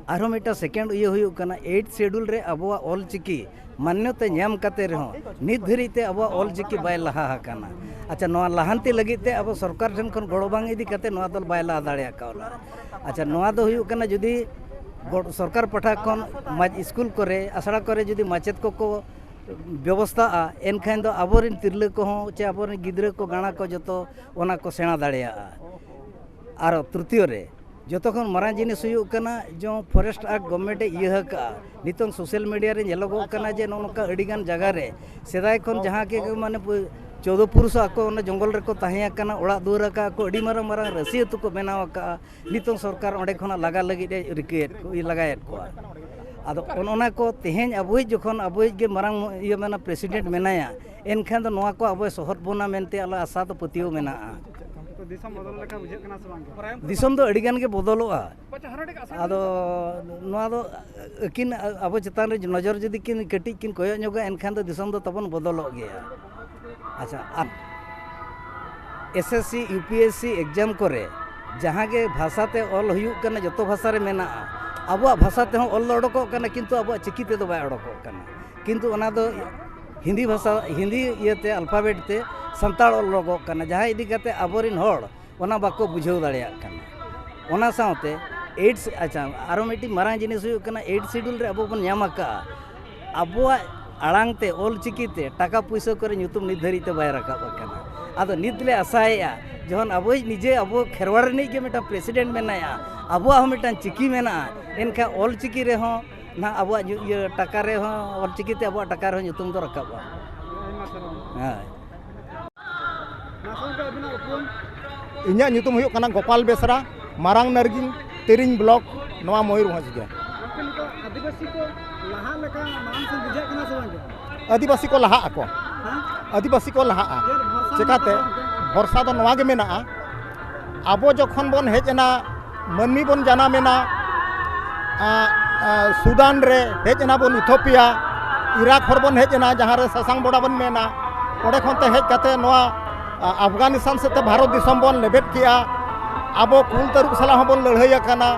ᱟᱨᱦᱚᱸ ᱢᱤᱫᱴᱟᱝ ᱥᱮᱠᱮᱱᱰ ᱤᱭᱟᱹ ᱦᱩᱭᱩᱜ ᱠᱟᱱᱟ, ᱮᱭᱤᱴ ᱥᱤᱰᱩᱞ ᱨᱮ ᱟᱵᱚᱣᱟᱜ ᱚᱞ ᱪᱤᱠᱤ ᱢᱟᱱᱱᱚᱛᱟ ᱧᱟᱢ ᱠᱟᱛᱮ ᱨᱮᱦᱚᱸ ᱱᱤᱛ ᱫᱷᱟᱹᱨᱤᱡ ᱛᱮ ᱟᱵᱚᱣᱟᱜ ᱚᱞ ᱪᱤᱠᱤ ᱵᱟᱭ ᱞᱟᱦᱟ ᱟᱠᱟᱱᱟ᱾ ᱟᱪᱪᱷᱟ, ᱱᱚᱣᱟ ᱞᱟᱦᱟᱱᱛᱤ ᱞᱟᱹᱜᱤᱫ ᱛᱮ ᱟᱵᱚ ᱥᱚᱨᱠᱟᱨ ᱴᱷᱮᱱ ᱠᱷᱚᱱ ᱜᱚᱲᱚ ᱵᱟᱝ ᱤᱫᱤ ᱠᱟᱛᱮ ᱱᱚᱣᱟ ᱫᱚ ᱵᱟᱭ ᱞᱟᱦᱟ ᱫᱟᱲᱮ ᱠᱟᱣᱱᱟ᱾ ᱟᱪᱪᱷᱟ, ᱱᱚᱣᱟ ᱫᱚ ᱦᱩᱭᱩᱜ ᱠᱟᱱᱟ, ᱡᱩᱫᱤ ᱜᱚ-, ᱥᱚᱨᱠᱟᱨ ᱯᱟᱦᱴᱟ ᱠᱷᱚᱱ ᱢᱟᱪ-, ᱥᱠᱩᱞ ᱠᱚᱨᱮ, ᱟᱥᱲᱟ ᱠᱚᱨᱮ ᱡᱩᱫᱤ ᱢᱟᱪᱮᱫ ᱠᱚᱠᱚ ᱵᱮᱵᱚᱥᱛᱷᱟᱜᱼᱟ, ᱮᱱᱠᱷᱟᱱ ᱫᱚ ᱟᱵᱚᱨᱮᱱ ᱛᱤᱨᱞᱟᱹ ᱠᱚᱦᱚᱸ ᱪᱮ ᱟᱵᱚᱨᱮᱱ ᱜᱤᱫᱽᱨᱟᱹ ᱠᱚ, ᱜᱟᱬᱟ ᱠᱚ ᱡᱚᱛᱚ ᱚᱱᱟ ᱠᱚ ᱥᱮᱬᱟ ᱫᱟᱲᱮᱭᱟᱜᱼᱟ᱾ ᱟᱨ ᱛᱨᱤᱛᱤᱭᱚ ᱨᱮ, ᱡᱚᱛᱚ ᱠᱷᱚᱱ ᱢᱟᱨᱟᱝ ᱡᱤᱱᱤᱥ ᱦᱩᱭᱩᱜ ᱠᱟᱱᱟ, ᱡᱮ ᱯᱷᱚᱨᱮᱥᱴ ᱮᱠᱴ ᱜᱚᱵᱷᱢᱮᱱᱴ ᱮ ᱤᱭᱟᱹ ᱟᱠᱟᱫᱼᱟ᱾ ᱱᱤᱛᱚᱝ ᱥᱳᱥᱟᱞ ᱢᱤᱰᱤᱭᱟ ᱨᱮ ᱧᱮᱞᱚᱜᱚᱜ ᱠᱟᱱᱟ ᱡᱮ ᱱᱚᱜᱼᱚ ᱱᱚᱝᱠᱟ ᱟᱹᱰᱤᱜᱟᱱ ᱡᱟᱭᱜᱟ ᱨᱮ ᱥᱮᱫᱟᱭ ᱠᱷᱚᱱ ᱡᱟᱦᱟᱸ ᱜᱮ, ᱢᱟᱱᱮ, ᱯᱩ-, ᱪᱳᱫᱚ ᱯᱩᱨᱩᱥ ᱟᱠᱚ ᱚᱱᱟ ᱡᱚᱝᱜᱚᱞ ᱨᱮᱠᱚ ᱛᱟᱦᱮᱸ ᱟᱠᱟᱱᱟ, ᱚᱲᱟᱜ ᱫᱩᱣᱟᱹᱨ ᱟᱠᱟᱫᱼᱟ ᱠᱚ, ᱟᱹᱰᱤ ᱢᱟᱨᱟᱝ ᱢᱟᱨᱟᱝ ᱨᱟᱹᱥᱤ ᱟᱹᱛᱩ ᱠᱚ ᱵᱮᱱᱟᱣ ᱟᱠᱟᱫᱼᱟ᱾ ᱱᱤᱛᱚᱝ ᱥᱚᱨᱠᱟᱨ ᱚᱸᱰᱮ ᱠᱷᱚᱱᱟᱜ ᱞᱟᱜᱟ ᱞᱟᱹᱜᱤᱫ ᱮ ᱨᱤᱠᱟᱹᱭᱮᱫ ᱠᱚ, ᱞᱟᱜᱟᱭᱮᱫ ᱠᱚᱣᱟ᱾ ᱟᱫᱚ ᱚᱱ-, ᱚᱱᱟ ᱠᱚ ᱛᱮᱦᱮᱧ ᱟᱵᱚᱭᱤᱡ ᱡᱚᱠᱷᱚᱱ ᱟᱵᱚᱭᱤᱡ ᱜᱮ ᱢᱟᱨᱟᱝ ᱤᱭᱟᱹ ᱢᱮᱱᱟ, ᱯᱨᱮᱥᱤᱰᱮᱱᱴ ᱢᱮᱱᱟᱭᱟ, ᱮᱱᱠᱷᱟᱱ ᱫᱚ ᱱᱚᱣᱟ ᱠᱚ ᱟᱵᱚᱭ ᱥᱚᱦᱚᱫ ᱵᱚᱱᱟ ᱢᱮᱱᱛᱮ ᱟᱞᱮ ᱟᱥᱟ ᱫᱚ ᱯᱟᱹᱛᱭᱟᱹᱣ ᱢᱮᱱᱟᱜᱼᱟ᱾ ᱛᱚ ᱫᱤᱥᱚᱢ ᱵᱚᱫᱚᱞ ᱞᱮᱠᱟ ᱵᱩᱡᱷᱟᱹᱜ ᱠᱟᱱᱟ ᱥᱮ ᱵᱟᱝ? ᱫᱤᱥᱚᱢ ᱫᱚ ᱟᱹᱰᱤ ᱜᱟᱱ ᱜᱮ ᱵᱚᱫᱚᱞᱚᱜᱼᱟ᱾ ᱟᱫᱚ ᱱᱚᱣᱟ ᱫᱚ ᱟᱹᱠᱤᱱ ᱟᱵᱚ ᱪᱮᱛᱟᱱ ᱨᱮ ᱱᱚᱡᱚᱨ ᱡᱩᱫᱤ ᱠᱤᱱ ᱠᱟᱹᱴᱤᱡ ᱠᱤᱱ ᱠᱚᱭᱚᱜ ᱧᱚᱜᱟ, ᱮᱱᱠᱷᱟᱱ ᱫᱚ ᱫᱤᱥᱚᱢ ᱫᱚ ᱛᱟᱵᱚᱱ ᱵᱚᱫᱚᱞᱚᱜ ᱜᱮᱭᱟ᱾ ᱟᱪᱪᱷᱟ, ᱟᱨ S S C, U P S C exam ᱠᱚᱨᱮ ᱡᱟᱦᱟᱸ ᱜᱮ ᱵᱷᱟᱥᱟ ᱛᱮ ᱚᱞ ᱦᱩᱭᱩᱜ ᱠᱟᱱᱟ, ᱡᱚᱛᱚ ᱵᱷᱟᱥᱟ ᱨᱮ ᱢᱮᱱᱟᱜᱼᱟ᱾ ᱟᱵᱚᱣᱟᱜ ᱵᱷᱟᱥᱟ ᱛᱮᱦᱚᱸ ᱚᱞ ᱫᱚ ᱚᱰᱚᱠᱚᱜ ᱠᱟᱱᱟ, ᱠᱤᱱᱛᱩ ᱟᱵᱚᱣᱟᱜ ᱪᱤᱠᱤ ᱛᱮᱫᱚ ᱵᱟᱭ ᱚᱰᱚᱠᱚᱜ ᱠᱟᱱᱟ᱾ ᱠᱤᱱᱛᱩ ᱚᱱᱟ ᱫᱚ ᱦᱤᱱᱫᱤ ᱵᱷᱟᱥᱟ, ᱦᱤᱱᱫᱤ ᱤᱭᱟᱹᱛᱮ, ᱟᱞᱯᱷᱟᱵᱮᱴ ᱛᱮ ᱥᱟᱱᱛᱟᱲ ᱚᱞ ᱚᱰᱚᱠᱚᱜ ᱠᱟᱱᱟ, ᱡᱟᱦᱟᱸ ᱤᱫᱤ ᱠᱟᱛᱮ ᱟᱵᱚᱨᱮᱱ ᱦᱚᱲ ᱚᱱᱟ ᱵᱟᱠᱚ ᱵᱩᱡᱷᱟᱹᱣ ᱫᱟᱲᱮᱭᱟᱜ ᱠᱟᱱᱟ᱾ ᱚᱱᱟ ᱥᱟᱶᱛᱮ ᱮᱭᱤᱴᱥ, ᱟᱪᱪᱷᱟ, ᱟᱨᱚ ᱢᱤᱫᱴᱤᱡ ᱢᱟᱨᱟᱝ ᱡᱤᱱᱤᱥ ᱦᱩᱭᱩᱜ ᱠᱟᱱᱟ, ᱮᱭᱤᱴ ᱥᱤᱰᱩᱞ ᱨᱮ ᱟᱵᱚ ᱵᱚᱱ ᱧᱟᱢ ᱟᱠᱟᱫᱼᱟ, ᱟᱵᱚᱣᱟᱜ ᱟᱲᱟᱝ ᱛᱮ, ᱚᱞ ᱪᱤᱠᱤ ᱛᱮ ᱴᱟᱠᱟ ᱯᱩᱭᱥᱟᱹ ᱠᱚᱨᱮ ᱧᱩᱛᱩᱢ ᱱᱤᱛ ᱫᱷᱟᱹᱨᱤᱡ ᱛᱮ ᱵᱟᱭ ᱨᱟᱠᱟᱵ ᱟᱠᱟᱱᱟ᱾ ᱟᱫᱚ ᱱᱤᱛ ᱞᱮ ᱟᱥᱟᱭᱮᱫᱼᱟ, ᱡᱚᱠᱷᱚᱱ ᱟᱵᱚᱭᱤᱡ ᱱᱤᱡᱮ ᱟᱵᱚ ᱠᱷᱮᱨᱣᱟᱲ ᱨᱤᱱᱤᱡ ᱜᱮ ᱢᱤᱫᱴᱟᱝ ᱯᱨᱮᱥᱤᱰᱮᱱᱴ ᱢᱮᱱᱟᱭᱟ, ᱟᱵᱚᱣᱟᱜ ᱦᱚᱸ ᱢᱤᱫᱴᱟᱝ ᱪᱤᱠᱤ ᱢᱮᱱᱟᱜᱼᱟ, ᱮᱱᱠᱷᱟᱱ ᱚᱞ ᱪᱤᱠᱤ ᱨᱮᱦᱚᱸ ᱱᱟᱦᱟᱜ ᱟᱵᱚᱣᱟᱜ ᱧᱩ-, ᱤᱭᱟᱹ ᱴᱟᱠᱟ ᱨᱮᱦᱚᱸ, ᱚᱞ ᱪᱤᱠᱤ ᱛᱮ ᱟᱵᱚᱣᱟᱜ ᱴᱟᱠᱟ ᱨᱮᱦᱚᱸ ᱧᱩᱛᱩᱢ ᱫᱚ ᱨᱟᱠᱟᱵᱼᱟ᱾ ᱦᱳᱭ᱾ ᱢᱟᱥᱮ ᱜᱚᱢᱠᱮ, ᱟᱹᱵᱤᱱᱟᱜ ᱩᱯᱨᱩᱢ? ᱤᱧᱟᱹᱜ ᱧᱩᱛᱩᱢ ᱦᱩᱭᱩᱜ ᱠᱟᱱᱟ ᱜᱳᱯᱟᱞ ᱵᱮᱥᱨᱟ, ᱢᱟᱨᱟᱝ ᱱᱟᱨᱜᱤᱱ, ᱛᱤᱨᱤᱝ ᱵᱞᱚᱠ, ᱱᱚᱣᱟ ᱢᱚᱭᱩᱨᱵᱷᱚᱸᱡᱽ ᱜᱮ᱾ ᱜᱚᱢᱠᱮ, ᱱᱤᱛᱚᱜ ᱟᱹᱫᱤᱵᱟᱹᱥᱤ ᱠᱚ ᱞᱟᱦᱟᱜ ᱞᱮᱠᱟ ᱢᱟᱲᱟᱝ ᱥᱮᱫ ᱵᱩᱡᱷᱟᱹᱜ ᱠᱟᱱᱟ ᱥᱮ ᱵᱟᱝ ᱜᱮ? ᱟᱹᱫᱤᱵᱟᱥᱤ ᱠᱚ ᱞᱟᱦᱟᱜ ᱟᱠᱚ᱾ ᱦᱮᱸ? ᱟᱹᱫᱤᱵᱟᱥᱤ ᱠᱚ ᱞᱟᱦᱟᱜᱼᱟ᱾ ᱪᱮᱫ ᱵᱷᱚᱨᱥᱟ ᱪᱮᱠᱟᱛᱮ? ᱢᱮᱱᱟᱜ ᱛᱟᱵᱚᱱᱟ ᱜᱚᱢᱠᱮ? ᱵᱷᱚᱨᱥᱟ ᱫᱚ ᱱᱚᱣᱟ ᱜᱮ ᱢᱮᱱᱟᱜᱼᱟ, ᱟᱵᱚ ᱡᱚᱠᱷᱚᱱ ᱵᱚᱱ ᱦᱮᱡ ᱮᱱᱟ, ᱢᱟᱹᱱᱢᱤ ᱵᱚᱱ ᱡᱟᱱᱟᱢ ᱮᱱᱟ, ᱟ, ᱟ, ᱥᱩᱫᱟᱱ ᱨᱮ ᱦᱮᱡ ᱮᱱᱟ ᱵᱚᱱ, ᱤᱛᱷᱳᱯᱤᱭᱟ, ᱤᱨᱟᱠ ᱦᱚᱨ ᱵᱚᱱ ᱦᱮᱡ ᱮᱱᱟ, ᱡᱟᱦᱟᱸ ᱨᱮ ᱥᱟᱥᱟᱝ ᱵᱚᱰᱟ ᱵᱚᱱ ᱢᱮᱱᱟ, ᱚᱸᱰᱮ ᱠᱷᱚᱱ ᱛᱮ ᱦᱮᱡ ᱠᱟᱛᱮ ᱱᱚᱣᱟ, ᱟ, ᱟᱯᱷᱜᱟᱱᱤᱥᱛᱟᱱ ᱥᱮᱫ ᱛᱮ ᱵᱷᱟᱨᱚᱛ ᱫᱤᱥᱚᱢ ᱵᱚᱱ ᱞᱮᱵᱮᱫ ᱠᱮᱜᱼᱟ᱾ ᱟᱵᱚ ᱠᱩᱞ ᱛᱟᱹᱨᱩᱵ ᱥᱟᱞᱟᱜ ᱦᱚᱸᱵᱚᱱ ᱞᱟᱹᱲᱦᱟᱹᱭ ᱟᱠᱟᱱᱟ᱾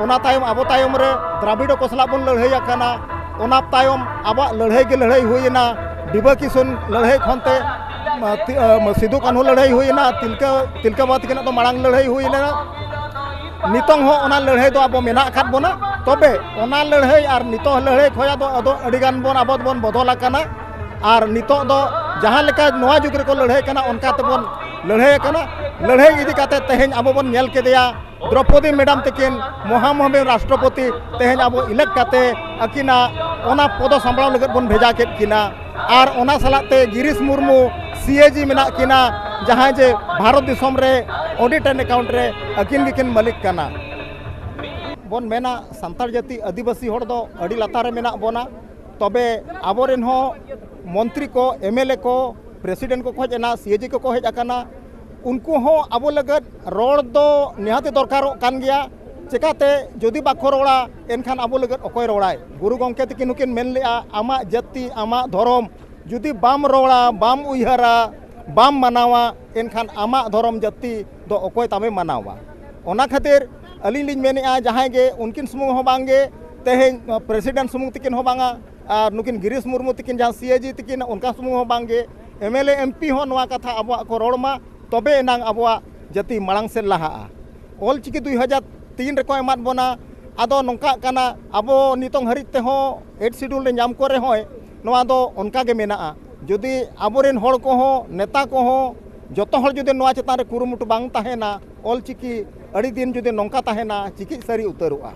ᱚᱱᱟ ᱛᱟᱭᱚᱢ ᱟᱵᱚ ᱛᱟᱭᱚᱢ ᱨᱮ ᱫᱨᱟᱵᱤᱲᱚ ᱠᱚ ᱥᱟᱞᱟᱜ ᱵᱚᱱ ᱞᱟᱹᱲᱦᱟᱹᱭ ᱟᱠᱟᱱᱟ᱾ ᱚᱱᱟ ᱛᱟᱭᱚᱢ ᱟᱵᱚᱣᱟᱜ ᱞᱟᱹᱲᱦᱟᱹᱭ ᱜᱮ ᱞᱟᱹᱲᱦᱟᱹᱭ ᱦᱩᱭ ᱮᱱᱟ᱾ ᱰᱤᱵᱟᱹ ᱠᱤᱥᱩᱱ ᱞᱟᱹᱲᱦᱟᱹᱭ ᱠᱷᱚᱱ ᱛᱮ, ᱟ, ᱛᱤ-, ᱟ, ᱥᱤᱫᱩ ᱠᱟᱹᱱᱦᱩ ᱞᱟᱹᱲᱦᱟᱹᱭ ᱦᱩᱭ ᱮᱱᱟ, ᱛᱤᱞᱠᱟᱹ, ᱛᱤᱞᱠᱟᱹ ᱵᱟᱵᱟ ᱛᱟᱹᱠᱤᱱᱟᱜ ᱫᱚ ᱢᱟᱲᱟᱝ ᱞᱟᱹᱲᱦᱟᱹᱭ ᱦᱩᱭ ᱞᱮᱱᱟ᱾ ᱱᱤᱛᱚᱝ ᱦᱚᱸ ᱚᱱᱟ ᱞᱟᱹᱲᱦᱟᱹᱭ ᱫᱚ ᱟᱵᱚ ᱢᱮᱱᱟᱜ ᱟᱠᱟᱫ ᱵᱚᱱᱟ᱾ ᱛᱚᱵᱮ ᱚᱱᱟ ᱞᱟᱹᱲᱦᱟᱹᱭ ᱟᱨ ᱱᱤᱛᱚᱜ ᱞᱟᱹᱲᱦᱟᱹᱭ ᱠᱷᱚᱱᱟᱜ ᱫᱚ ᱟᱫᱚ ᱟᱹᱰᱤ ᱜᱟᱱ ᱵᱚᱱ ᱟᱵᱚ ᱫᱚᱵᱚᱱ ᱵᱚᱫᱚᱞ ᱟᱠᱟᱱᱟ᱾ ᱟᱨ ᱱᱤᱛᱚᱜ ᱫᱚ ᱡᱟᱦᱟᱸ ᱞᱮᱠᱟ ᱱᱚᱣᱟ ᱡᱩᱜᱽ ᱨᱮᱠᱚ ᱞᱟᱹᱲᱦᱟᱹᱭ ᱠᱟᱱᱟ, ᱚᱱᱠᱟ ᱛᱮᱵᱚᱱ ᱞᱟᱹᱲᱦᱟᱹᱭ ᱟᱠᱟᱱᱟ᱾ ᱞᱟᱹᱲᱦᱟᱹᱭ ᱤᱫᱤ ᱠᱟᱛᱮ ᱛᱮᱦᱮᱧ ᱟᱵᱚ ᱵᱚᱱ ᱧᱮᱞ ᱠᱮᱫᱮᱭᱟ, ᱫᱨᱚᱯᱚᱫᱤ ᱢᱮᱰᱟᱢ ᱛᱟᱹᱠᱤᱱ ᱢᱚᱦᱟᱢᱚᱦᱤᱢ ᱨᱟᱥᱴᱨᱚᱯᱚᱛᱤ ᱛᱮᱦᱮᱧ ᱟᱵᱚ elect ᱠᱟᱛᱮ ᱟᱹᱠᱤᱱᱟᱜ ᱚᱱᱟ ᱯᱚᱫᱚ ᱥᱟᱢᱵᱲᱟᱣ ᱞᱟᱹᱜᱤᱫ ᱵᱚᱱ ᱵᱷᱮᱡᱟ ᱠᱮᱫ ᱠᱤᱱᱟ᱾ ᱟᱨ ᱚᱱᱟ ᱥᱟᱞᱟᱜ ᱛᱮ ᱜᱤᱨᱤᱥ ᱢᱩᱨᱢᱩ, ᱥᱤ ᱮ ᱡᱤ ᱢᱮᱱᱟᱜ ᱠᱤᱱᱟ, ᱡᱟᱦᱟᱸᱭ ᱡᱮ ᱵᱷᱟᱨᱚᱛ ᱫᱤᱥᱚᱢ ᱨᱮ audit and account ᱨᱮ ᱟᱹᱠᱤᱱ ᱜᱮᱠᱤᱱ ᱢᱟᱹᱞᱤᱠ ᱠᱟᱱᱟ᱾ ᱵᱚᱱ ᱢᱮᱱᱟ, ᱥᱟᱱᱛᱟᱲ ᱡᱟᱹᱛᱤ ᱟᱹᱫᱤᱵᱟᱹᱥᱤ ᱦᱚᱲ ᱫᱚ ᱟᱹᱰᱤ ᱞᱟᱛᱟᱨ ᱨᱮ ᱢᱮᱱᱟᱜ ᱵᱚᱱᱟ᱾ ᱛᱚᱵᱮ ᱟᱵᱚᱨᱮᱱ ᱦᱚᱸ ᱢᱚᱱᱛᱨᱤ ᱠᱚ, ᱮᱢ ᱮᱞ ᱮ ᱠᱚ, president ᱠᱚᱠᱚ ᱦᱮᱡ ᱮᱱᱟ, ᱥᱤ ᱮ ᱡᱤ ᱠᱚᱠᱚ ᱦᱮᱡ ᱟᱠᱟᱱᱟ, ᱩᱱᱠᱩ ᱦᱚᱸ ᱟᱵᱚ ᱞᱟᱹᱜᱤᱫ ᱨᱚᱲ ᱫᱚ ᱱᱤᱦᱟᱹᱛ ᱫᱚᱨᱠᱟᱨᱚᱜ ᱠᱟᱱ ᱜᱮᱭᱟ᱾ ᱪᱮᱠᱟᱛᱮ ᱡᱩᱫᱤ ᱵᱟᱠᱚ ᱨᱚᱲᱟ, ᱮᱱᱠᱷᱟᱱ ᱟᱵᱚ ᱞᱟᱹᱜᱤᱫ ᱚᱠᱚᱭ ᱨᱚᱲᱟᱭ? ᱜᱩᱨᱩ ᱜᱚᱢᱠᱮ ᱛᱟᱹᱠᱤᱱ ᱦᱚᱸᱠᱤᱱ ᱢᱮᱱ ᱞᱮᱜᱼᱟ, ᱟᱢᱟᱜ ᱡᱟᱹᱛᱤ, ᱟᱢᱟᱜ ᱫᱷᱚᱨᱚᱢ ᱡᱩᱫᱤ ᱵᱟᱢ ᱨᱚᱲᱟ, ᱵᱟᱢ ᱩᱭᱦᱟᱹᱨᱟ, ᱵᱟᱢ ᱢᱟᱱᱟᱣᱟ, ᱮᱱᱠᱷᱟᱱ ᱟᱢᱟᱜ ᱫᱷᱚᱨᱚᱢ ᱡᱟᱹᱛᱤ ᱫᱚ ᱚᱠᱚᱭ ᱛᱟᱢᱮ ᱢᱟᱱᱟᱣᱟ? ᱚᱱᱟ ᱠᱷᱟᱹᱛᱤᱨ ᱟᱹᱞᱤᱧ ᱞᱤᱧ ᱢᱮᱱᱮᱜᱼᱟ, ᱡᱟᱦᱟᱸᱭ ᱜᱮ ᱩᱱᱠᱤᱱ ᱥᱩᱢᱩᱝ ᱦᱚᱸ ᱵᱟᱝ ᱜᱮ, ᱛᱮᱦᱮᱧ president ᱥᱩᱢᱩᱝ ᱛᱟᱹᱠᱤᱱ ᱦᱚᱸ ᱵᱟᱝᱟ, ᱟᱨ ᱱᱩᱠᱤᱱ ᱜᱤᱨᱤᱥ ᱢᱩᱨᱢᱩ ᱛᱟᱹᱠᱤᱱ ᱡᱟᱦᱟᱸ ᱥᱤ ᱮ ᱡᱤ ᱛᱟᱹᱠᱤᱱ, ᱚᱱᱠᱟ ᱥᱩᱢᱩᱝ ᱦᱚᱸ ᱵᱟᱝ ᱜᱮ, M L A, M P ᱦᱚᱸ ᱱᱚᱣᱟ ᱠᱟᱛᱷᱟ ᱟᱵᱚᱣᱟᱜ ᱠᱚ ᱨᱚᱲ ᱢᱟ, ᱛᱚᱵᱮ ᱮᱱᱟᱝ ᱟᱵᱚᱣᱟᱜ ᱡᱟᱹᱛᱤ ᱢᱟᱲᱟᱝ ᱥᱮᱫ ᱞᱟᱦᱟᱜᱼᱟ᱾ ᱚᱞ ᱪᱤᱠᱤ ᱫᱩᱭ ᱦᱟᱡᱟᱨ ᱛᱤᱱ ᱨᱮᱠᱚ ᱮᱢᱟᱫ ᱵᱚᱱᱟ᱾ ᱟᱫᱚ ᱱᱚᱝᱠᱟᱜ ᱠᱟᱱᱟ, ᱟᱵᱚ ᱱᱤᱛᱚᱝ ᱦᱟᱹᱨᱤᱡ ᱛᱮᱦᱚᱸ eighth schedule ᱨᱮ ᱧᱟᱢ ᱠᱚᱨᱮ ᱦᱚᱸ ᱱᱚᱣᱟ ᱫᱚ ᱚᱱᱠᱟ ᱜᱮ ᱢᱮᱱᱟᱜᱼᱟ᱾ ᱡᱩᱫᱤ ᱟᱵᱚᱨᱮᱱ ᱦᱚᱲ ᱠᱚᱦᱚᱸ, ᱱᱮᱛᱟ ᱠᱚᱦᱚᱸ, ᱡᱚᱛᱚ ᱦᱚᱲ ᱡᱩᱫᱤ ᱱᱚᱣᱟ ᱪᱮᱛᱟᱱ ᱨᱮ ᱠᱩᱨᱩᱢᱩᱴᱩ ᱵᱟᱝ ᱛᱟᱦᱮᱱᱟ, ᱚᱞ ᱪᱤᱠᱤ ᱟᱹᱰᱤ ᱫᱤᱱ ᱡᱩᱫᱤ ᱱᱚᱝᱠᱟ ᱛᱟᱦᱮᱱᱟ, ᱪᱤᱠᱤᱡ ᱥᱟᱹᱨᱤ ᱩᱛᱟᱹᱨᱚᱜᱼᱟ᱾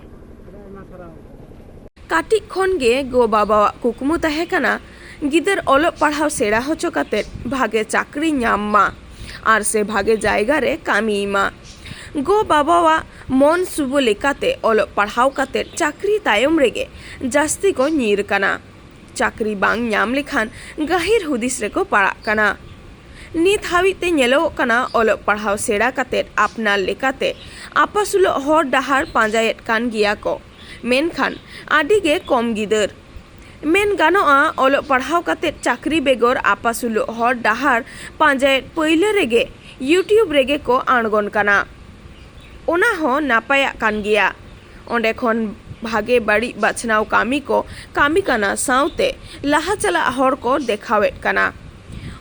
ᱠᱟᱹᱴᱤᱡ ᱠᱷᱚᱱ ᱜᱮ ᱜᱚ ᱵᱟᱵᱟᱣᱟᱜ ᱠᱩᱠᱢᱩ ᱛᱟᱦᱮᱸ ᱠᱟᱱᱟ ᱜᱤᱫᱟᱹᱨ ᱚᱞᱚᱜ ᱯᱟᱲᱦᱟᱣ ᱥᱮᱬᱟ ᱦᱚᱪᱚ ᱠᱟᱛᱮᱫ ᱵᱷᱟᱜᱮ ᱪᱟᱹᱠᱨᱤ ᱧᱟᱢ ᱢᱟ ᱟᱨ ᱥᱮ ᱵᱷᱟᱜᱮ ᱡᱟᱭᱜᱟ ᱨᱮ ᱠᱟᱹᱢᱤᱭ ᱢᱟ᱾ ᱜᱚ ᱵᱟᱵᱟᱣᱟᱜ ᱢᱚᱱ ᱥᱩᱵᱟᱹ ᱞᱮᱠᱟᱛᱮ ᱚᱞᱚᱜ ᱯᱟᱲᱦᱟᱣ ᱠᱟᱛᱮᱫ ᱪᱟᱹᱠᱨᱤ ᱛᱟᱭᱚᱢ ᱨᱮᱜᱮ ᱡᱟᱹᱥᱛᱤ ᱠᱚ ᱧᱤᱨ ᱠᱟᱱᱟ᱾ ᱪᱟᱹᱠᱨᱤ ᱵᱟᱝ ᱧᱟᱢ ᱞᱮᱠᱷᱟᱱ ᱜᱟᱹᱦᱤᱨ ᱦᱩᱫᱤᱥ ᱨᱮᱠᱚ ᱯᱟᱲᱟᱜ ᱠᱟᱱᱟ᱾ ᱱᱤᱛ ᱦᱟᱹᱵᱤᱡ ᱛᱮ ᱧᱮᱞᱚᱜᱚᱜ ᱠᱟᱱᱟ, ᱚᱞᱚᱜ ᱯᱟᱲᱦᱟᱣ ᱥᱮᱬᱟ ᱠᱟᱛᱮᱫ ᱟᱯᱱᱟᱨ ᱞᱮᱠᱟᱛᱮ ᱟᱯᱟᱥᱩᱞᱚᱜ ᱦᱚᱨ ᱰᱟᱦᱟᱨ ᱯᱟᱸᱡᱟᱭᱮᱫ ᱠᱟᱱ ᱜᱮᱭᱟ ᱠᱚ, ᱢᱮᱱᱠᱷᱟᱱ ᱟᱹᱰᱤ ᱜᱮ ᱠᱚᱢ ᱜᱤᱫᱟᱹᱨ᱾ ᱢᱮᱱ ᱜᱟᱱᱚᱜᱼᱟ, ᱚᱞᱚᱜ ᱯᱟᱲᱦᱟᱣ ᱠᱟᱛᱮ ᱪᱟᱹᱠᱨᱤ ᱵᱮᱜᱚᱨ ᱟᱯᱟᱥᱩᱞᱚᱜ ᱦᱚᱨ ᱰᱟᱦᱟᱨ ᱯᱟᱸᱡᱟᱭᱮᱫ ᱯᱟᱹᱭᱞᱟᱹ ᱨᱮᱜᱮ YouTube ᱨᱮᱜᱮ ᱠᱚ ᱟᱬᱜᱚᱱ ᱠᱟᱱᱟ᱾ ᱚᱱᱟ ᱦᱚᱸ ᱱᱟᱯᱟᱭᱟᱜ ᱠᱟᱱ ᱜᱮᱭᱟ᱾ ᱚᱸᱰᱮ ᱠᱷᱚᱱ ᱵᱷᱟᱜᱮ ᱵᱟᱹᱲᱤᱡ ᱵᱟᱪᱷᱱᱟᱣ ᱠᱟᱹᱢᱤ ᱠᱚ ᱠᱟᱹᱢᱤ ᱠᱟᱱᱟ, ᱥᱟᱶᱛᱮ ᱞᱟᱦᱟ ᱪᱟᱞᱟᱜ ᱦᱚᱨ ᱠᱚ ᱫᱮᱠᱷᱟᱣᱮᱫ ᱠᱟᱱᱟ᱾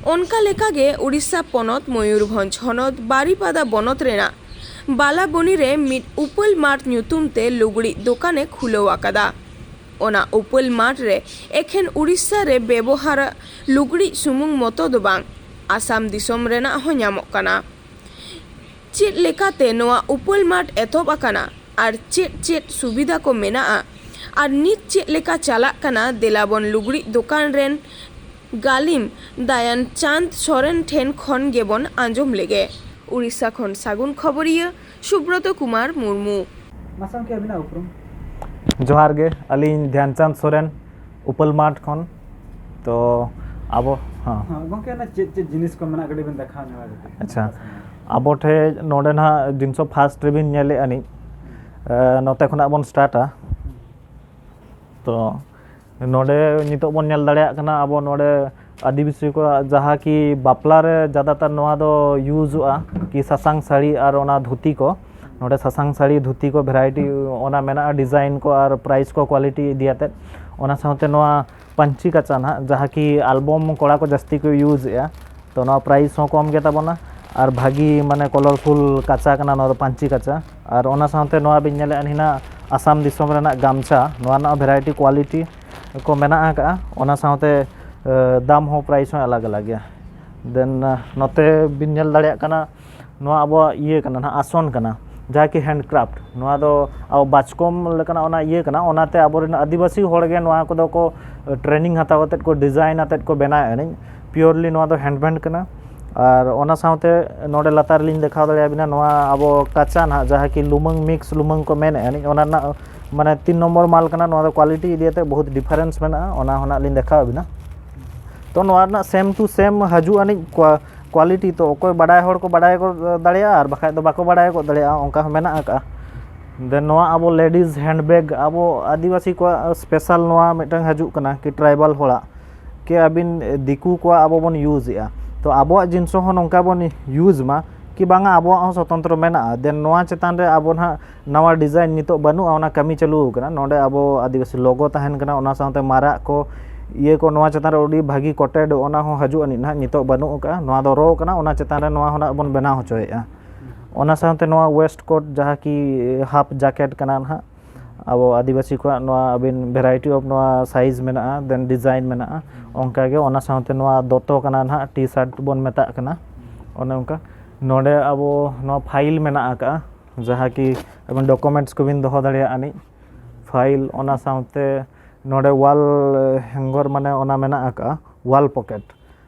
ᱚᱱᱠᱟ ᱞᱮᱠᱟᱜᱮ ᱩᱲᱤᱥᱥᱟ ᱯᱚᱱᱚᱛ ᱢᱚᱭᱩᱨᱵᱷᱚᱸᱡᱽ ᱦᱚᱱᱚᱛ ᱵᱟᱨᱤᱯᱟᱫᱟ ᱵᱚᱱᱚᱛ ᱨᱮᱱᱟᱜ ᱵᱟᱞᱟᱵᱚᱱᱤ ᱨᱮ ᱢᱤᱫ ᱩᱯᱟᱹᱞ ᱢᱟᱨᱴ ᱧᱩᱛᱩᱢ ᱛᱮ ᱞᱩᱜᱽᱲᱤᱡ ᱫᱚᱠᱟᱱᱮ ᱠᱷᱩᱞᱟᱹᱣ ᱟᱠᱟᱫᱟ᱾ ᱚᱱᱟ ᱩᱯᱟᱹᱞ ᱢᱟᱨᱴ ᱨᱮ ᱮᱠᱷᱮᱱ ᱩᱲᱤᱥᱥᱟ ᱨᱮ ᱵᱮᱵᱚᱦᱟᱨ ᱞᱩᱜᱽᱲᱤᱡ ᱥᱩᱢᱩᱝ ᱢᱚᱛᱚ ᱫᱚ ᱵᱟᱝ, ᱟᱥᱟᱢ ᱫᱤᱥᱚᱢ ᱨᱮᱱᱟᱜ ᱦᱚᱸ ᱧᱟᱢᱚᱜ ᱠᱟᱱᱟ᱾ ᱪᱮᱫ ᱞᱮᱠᱟᱛᱮ ᱱᱚᱣᱟ ᱩᱯᱟᱹᱞ ᱢᱟᱨᱴ ᱮᱛᱚᱦᱚᱵ ᱟᱠᱟᱱᱟ ᱟᱨ ᱪᱮᱫ ᱪᱮᱫ ᱥᱩᱵᱤᱫᱷᱟ ᱠᱚ ᱢᱮᱱᱟᱜᱼᱟ ᱟᱨ ᱱᱤᱛ ᱪᱮᱫ ᱞᱮᱠᱟ ᱪᱟᱞᱟᱜ ᱠᱟᱱᱟ, ᱫᱮᱞᱟᱵᱚᱱ ᱞᱩᱜᱽᱲᱤᱡ ᱫᱚᱠᱟᱱ ᱨᱮᱱ ᱜᱟᱹᱞᱤᱢ ᱫᱟᱭᱟᱱ ᱪᱟᱸᱫᱽ ᱥᱚᱨᱮᱱ ᱴᱷᱮᱱ ᱠᱷᱚᱱ ᱜᱮᱵᱚᱱ ᱟᱸᱡᱚᱢ ᱞᱮᱜᱮ᱾ ᱩᱲᱤᱥᱥᱟ ᱠᱷᱚᱱ ᱥᱟᱹᱜᱩᱱ ᱠᱷᱚᱵᱚᱨᱤᱭᱟᱹ ᱥᱩᱵᱨᱚᱛᱚ ᱠᱩᱢᱟᱨ ᱢᱩᱨᱢᱩ᱾ ᱢᱟᱥᱮ ᱜᱚᱢᱠᱮ ᱟᱹᱵᱤᱱᱟᱜ ᱩᱯᱨᱩᱢ? ᱡᱚᱦᱟᱨ ᱜᱮ, ᱟᱹᱞᱤᱧ ᱫᱷᱮᱭᱟᱱ ᱪᱟᱸᱫᱽ ᱥᱚᱨᱮᱱ, ᱩᱯᱟᱹᱞ ᱢᱟᱴᱷ ᱠᱷᱚᱱ᱾ ᱛᱚ ᱟᱵᱚ ᱦᱮᱸ ᱦᱮᱸ, ᱜᱚᱢᱠᱮ ᱚᱱᱟ ᱪᱮᱫ ᱪᱮᱫ ᱡᱤᱱᱤᱥ ᱠᱚ ᱢᱮᱱᱟᱜ ᱠᱟᱹᱴᱤᱡ ᱵᱤᱱ ᱫᱮᱠᱷᱟᱣ ᱧᱚᱜᱟ ᱠᱟᱹᱴᱤᱡ᱾ ᱟᱪᱪᱷᱟ, ᱟᱵᱚ ᱴᱷᱮᱡ ᱱᱚᱰᱮ ᱱᱟᱦᱟᱜ ᱡᱤᱱᱥᱚ ᱯᱷᱟᱥᱴ ᱨᱮᱵᱤᱱ ᱧᱮᱞᱮᱫᱼᱟ ᱱᱤᱡ, ᱮ, ᱱᱚᱛᱮ ᱠᱷᱚᱱᱟᱜ ᱵᱚᱱ ᱥᱴᱟᱨᱴᱟ᱾ ᱛᱚ ᱱᱚᱰᱮ ᱱᱤᱛᱚᱜ ᱵᱚᱱ ᱧᱮᱞ ᱫᱟᱲᱮᱭᱟᱜ ᱠᱟᱱᱟ ᱟᱵᱚ ᱱᱚᱰᱮ ᱟᱹᱫᱤᱵᱟᱹᱥᱤ ᱠᱚᱣᱟᱜ ᱡᱟᱦᱟᱸ ᱠᱤ ᱵᱟᱯᱞᱟ ᱨᱮ ᱡᱟᱫᱟᱛᱟᱨ ᱱᱚᱣᱟ ᱫᱚ ᱤᱭᱩᱡᱚᱜᱼᱟ ᱠᱤ ᱥᱟᱥᱟᱝ ᱥᱟᱹᱲᱤ ᱟᱨ ᱚᱱᱟ ᱫᱷᱩᱛᱤ ᱠᱚ᱾ ᱱᱚᱰᱮ ᱥᱟᱥᱟᱝ ᱥᱟᱹᱲᱤ ᱫᱷᱩᱛᱤ ᱠᱚ ᱵᱷᱮᱨᱟᱭᱴᱤ ᱚᱱᱟ ᱢᱮᱱᱟᱜᱼᱟ, ᱰᱤᱡᱟᱭᱤᱱ ᱠᱚ ᱟᱨ ᱯᱨᱟᱭᱤᱥ ᱠᱚ, ᱠᱳᱣᱟᱞᱤᱴᱤ ᱤᱫᱤ ᱟᱛᱮᱫ᱾ ᱚᱱᱟ ᱥᱟᱶᱛᱮ ᱱᱚᱣᱟ ᱯᱟᱹᱧᱪᱤ ᱠᱟᱪᱟ ᱱᱟᱦᱟᱜ, ᱡᱟᱦᱟᱸ ᱠᱤ ᱟᱞᱵᱚᱢ ᱠᱚᱲᱟ ᱠᱚ ᱡᱟᱹᱥᱛᱤ ᱠᱚ ᱤᱭᱩᱡᱽ ᱮᱫᱼᱟ, ᱛᱚ ᱱᱚᱣᱟ ᱯᱨᱟᱭᱤᱥ ᱦᱚᱸ ᱠᱚᱢ ᱜᱮ ᱛᱟᱵᱚᱱᱟ ᱟᱨ ᱵᱷᱟᱹᱜᱤ ᱢᱟᱱᱮ ᱠᱚᱞᱚᱨᱯᱷᱩᱞ ᱠᱟᱪᱟ ᱠᱟᱱᱟ ᱱᱚᱣᱟ ᱫᱚ, ᱯᱟᱹᱧᱪᱤ ᱠᱟᱪᱟ᱾ ᱟᱨ ᱚᱱᱟ ᱥᱟᱶᱛᱮ ᱱᱚᱣᱟ ᱵᱤᱱ ᱧᱮᱞᱮᱫᱼᱟ ᱱᱟᱦᱟᱜ ᱟᱥᱟᱢ ᱫᱤᱥᱚᱢ ᱨᱮᱱᱟᱜ ᱜᱟᱢᱪᱷᱟ, ᱱᱚᱣᱟ ᱨᱮᱱᱟᱜ ᱵᱷᱮᱨᱟᱭᱴᱤ ᱠᱳᱣᱟᱞᱤᱴᱤ ᱠᱚ ᱢᱮᱱᱟᱜ ᱟᱠᱟᱫᱼᱟ᱾ ᱚᱱᱟ ᱥᱟᱶᱛᱮ ᱮ, ᱫᱟᱢ ᱦᱚᱸ ᱯᱨᱟᱭᱤᱥ ᱦᱚᱸ ᱟᱞᱟᱜᱽ ᱟᱞᱟᱜᱽ ᱜᱮᱭᱟ᱾ ᱫᱮᱱ ᱱᱚᱛᱮ ᱵᱤᱱ ᱧᱮᱞ ᱫᱟᱲᱮᱭᱟᱜ ᱠᱟᱱᱟ, ᱱᱚᱣᱟ ᱟᱵᱚᱣᱟᱜ ᱤᱭᱟᱹ ᱠᱟᱱᱟ ᱱᱟᱦᱟᱜ, ᱟᱥᱚᱱ ᱠᱟᱱᱟ, ᱡᱟᱦᱟᱸ ᱠᱤ ᱦᱮᱱᱰ ᱠᱨᱟᱯᱴ᱾ ᱱᱚᱣᱟ ᱫᱚ ᱟᱵᱚ ᱵᱟᱪᱠᱚᱢ ᱞᱮᱠᱟᱱᱟᱜ ᱚᱱᱟ ᱤᱭᱟᱹ ᱠᱟᱱᱟ, ᱚᱱᱟᱛᱮ ᱟᱵᱚᱨᱮᱱ ᱟᱹᱫᱤᱵᱟᱹᱥᱤ ᱦᱚᱲ ᱜᱮ ᱱᱚᱣᱟ ᱠᱚᱫᱚ ᱠᱚ ᱴᱨᱮᱱᱤᱝ ᱦᱟᱛᱟᱣ ᱠᱟᱛᱮᱫ ᱠᱚ ᱰᱤᱡᱟᱭᱤᱱ ᱟᱛᱮᱫ ᱠᱚ ᱵᱮᱱᱟᱣᱮᱫ ᱟᱹᱱᱤᱡ᱾ ᱯᱤᱭᱳᱨᱞᱤ ᱱᱚᱣᱟ ᱫᱚ ᱦᱮᱱᱰᱢᱮᱰ ᱠᱟᱱᱟ᱾ ᱟᱨ ᱚᱱᱟ ᱥᱟᱶᱛᱮ ᱱᱚᱰᱮ ᱞᱟᱛᱟᱨ ᱨᱮᱞᱤᱧ ᱫᱮᱠᱷᱟᱣ ᱫᱟᱲᱮᱭᱟᱵᱤᱱᱟ ᱱᱚᱣᱟ ᱟᱵᱚ ᱠᱟᱪᱟ ᱱᱟᱦᱟᱜ, ᱡᱟᱦᱟᱸ ᱠᱤ ᱞᱩᱢᱟᱹᱝ, ᱢᱤᱠᱥ ᱞᱩᱢᱟᱹᱝ ᱠᱚ ᱢᱮᱱᱮᱫ ᱟᱹᱱᱤᱡ, ᱚᱱᱟ ᱨᱮᱱᱟᱜ ᱢᱟᱱᱮ ᱛᱤᱱ ᱱᱚᱢᱵᱚᱨ ᱢᱟᱞ ᱠᱟᱱᱟ᱾ ᱱᱚᱣᱟ ᱫᱚ ᱠᱳᱣᱟᱞᱤᱴᱤ ᱤᱫᱤ ᱠᱟᱛᱮ ᱵᱚᱦᱩᱛ ᱰᱤᱯᱷᱟᱨᱮᱱᱥ ᱢᱮᱱᱟᱜᱼᱟ, ᱚᱱᱟ ᱦᱚᱸ ᱱᱟᱜ ᱞᱤᱧ ᱫᱮᱠᱷᱟᱣ ᱟᱵᱤᱱᱟ᱾ ᱛᱚ ᱱᱚᱣᱟ ᱨᱮᱱᱟᱜ ᱥᱮᱢ ᱴᱩ ᱥᱮᱢ ᱦᱤᱡᱩᱜ ᱟᱹᱱᱤᱡ ᱠᱳᱣᱟᱞᱤᱴᱤ, ᱛᱚ ᱚᱠᱚᱭ ᱵᱟᱰᱟᱭ ᱦᱚᱲ ᱠᱚ ᱵᱟᱰᱟᱭ ᱜᱚᱫ ᱫᱟᱲᱮᱭᱟᱜᱼᱟ, ᱟᱨ ᱵᱟᱠᱷᱟᱡ ᱫᱚ ᱵᱟᱠᱚ ᱵᱟᱰᱟᱭ ᱜᱚᱫ ᱫᱟᱲᱮᱭᱟᱜᱼᱟ, ᱚᱱᱠᱟ ᱦᱚᱸ ᱢᱮᱱᱟᱜ ᱟᱠᱟᱜᱼᱟ᱾ ᱫᱮᱱ ᱱᱚᱣᱟ ᱟᱵᱚ ᱞᱮᱰᱤᱡᱽ ᱦᱮᱱᱰᱵᱮᱜᱽ, ᱟᱵᱚ ᱟᱹᱫᱤᱵᱟᱹᱥᱤ ᱠᱚᱣᱟᱜ ᱥᱯᱮᱥᱟᱞ ᱱᱚᱣᱟ ᱢᱤᱫᱴᱟᱝ ᱦᱤᱡᱩᱜ ᱠᱟᱱᱟ ᱠᱤ ᱴᱨᱟᱭᱵᱟᱞ ᱦᱚᱲᱟᱜ, ᱠᱤ ᱟᱹᱵᱤᱱ ᱫᱤᱠᱩ ᱠᱚᱣᱟᱜ ᱟᱵᱚ ᱵᱚᱱ ᱤᱭᱩᱡᱽ ᱮᱫᱼᱟ, ᱛᱚ ᱟᱵᱚᱣᱟᱜ ᱡᱤᱱᱤᱥ ᱦᱚᱸ ᱱᱚᱝᱠᱟ ᱵᱚᱱ ᱤᱭᱩᱡᱽ ᱢᱟ ᱠᱤ ᱵᱟᱝᱟ ᱟᱵᱚᱣᱟᱜ ᱦᱚᱸ ᱥᱚᱛᱚᱱᱛᱨᱚ ᱢᱮᱱᱟᱜᱼᱟ᱾ ᱫᱮᱱ ᱱᱚᱣᱟ ᱪᱮᱛᱟᱱ ᱨᱮ ᱟᱵᱚ ᱱᱟᱦᱟᱜ ᱱᱟᱣᱟ ᱰᱤᱡᱟᱭᱤᱱ ᱱᱤᱛᱚᱜ ᱵᱟᱹᱱᱩᱜᱼᱟ, ᱚᱱᱟ ᱠᱟᱹᱢᱤ ᱪᱟᱹᱞᱩ ᱟᱠᱟᱱᱟ᱾ ᱱᱚᱰᱮ ᱟᱵᱚ ᱟᱹᱫᱤᱵᱟᱹᱥᱤ ᱞᱳᱜᱳ ᱛᱟᱦᱮᱱ ᱠᱟᱱᱟ, ᱚᱱᱟ ᱥᱟᱶᱛᱮ ᱢᱟᱨᱟᱜ ᱠᱚ, ᱤᱭᱟᱹ ᱠᱚ, ᱱᱚᱣᱟ ᱪᱮᱛᱟᱱ ᱨᱮ ᱟᱹᱰᱤ ᱵᱷᱟᱹᱜᱤ ᱠᱚᱴᱮᱰ, ᱚᱱᱟ ᱦᱚᱸ ᱦᱤᱡᱩᱜ ᱟᱹᱱᱤᱡ ᱱᱟᱦᱟᱜ, ᱱᱤᱛᱚᱜ ᱵᱟᱹᱱᱩᱜ ᱟᱠᱟᱫᱼᱟ᱾ ᱱᱚᱣᱟ ᱫᱚ ᱨᱚ ᱠᱟᱱᱟ, ᱚᱱᱟ ᱪᱮᱛᱟᱱ ᱨᱮ ᱱᱚᱣᱟ ᱦᱚᱸ ᱱᱟᱦᱟᱜ ᱵᱚᱱ ᱵᱮᱱᱟᱣ ᱦᱚᱪᱚᱭᱮᱫᱼᱟ᱾ ᱚᱱᱟ ᱥᱟᱶᱛᱮ ᱱᱚᱣᱟ ᱣᱮᱥᱴ ᱠᱳᱴ, ᱡᱟᱦᱟᱸ ᱠᱤ ᱦᱟᱯ ᱡᱟᱠᱮᱴ ᱠᱟᱱᱟ ᱱᱟᱦᱟᱜ, ᱟᱵᱚ ᱟᱹᱫᱤᱵᱟᱹᱥᱤ ᱠᱚᱣᱟᱜ ᱱᱚᱣᱟ ᱟᱹᱵᱤᱱ ᱵᱷᱮᱨᱟᱭᱴᱤ ᱚᱯᱷ ᱱᱚᱣᱟ ᱥᱟᱭᱤᱡᱽ ᱢᱮᱱᱟᱜᱼᱟ, ᱫᱮᱱ ᱰᱤᱡᱟᱭᱤᱱ ᱢᱮᱱᱟᱜᱼᱟ᱾ ᱚᱱᱠᱟᱜᱮ ᱚᱱᱟ ᱥᱟᱶᱛᱮ ᱱᱚᱣᱟ ᱫᱚᱛᱚ ᱠᱟᱱᱟ ᱱᱟᱦᱟᱜ, ᱴᱤ ᱥᱟᱨᱴ ᱵᱚᱱ ᱢᱮᱛᱟᱜ ᱠᱟᱱᱟ, ᱚᱱᱮ ᱚᱱᱠᱟ᱾ ᱱᱚᱰᱮ ᱟᱵᱚ ᱱᱚᱣᱟ ᱯᱷᱟᱭᱤᱞ ᱢᱮᱱᱟᱜ ᱟᱠᱟᱫᱼᱟ, ᱡᱟᱦᱟᱸ ᱠᱤ ᱟᱵᱮᱱ ᱰᱚᱠᱩᱢᱮᱱᱴᱥ ᱠᱚᱵᱤᱱ ᱫᱚᱦᱚ ᱫᱟᱲᱮᱭᱟᱜ ᱟᱹᱱᱤᱡ, ᱯᱷᱟᱭᱤᱞ᱾ ᱚᱱᱟ ᱥᱟᱶᱛᱮ ᱱᱚᱰᱮ ᱣᱟᱞ ᱦᱮᱝᱜᱚᱨ, ᱢᱟᱱᱮ ᱚᱱᱟ ᱢᱮᱱᱟᱜ ᱟᱠᱟᱫᱼᱟ, ᱣᱟᱞ ᱯᱚᱠᱮᱴ,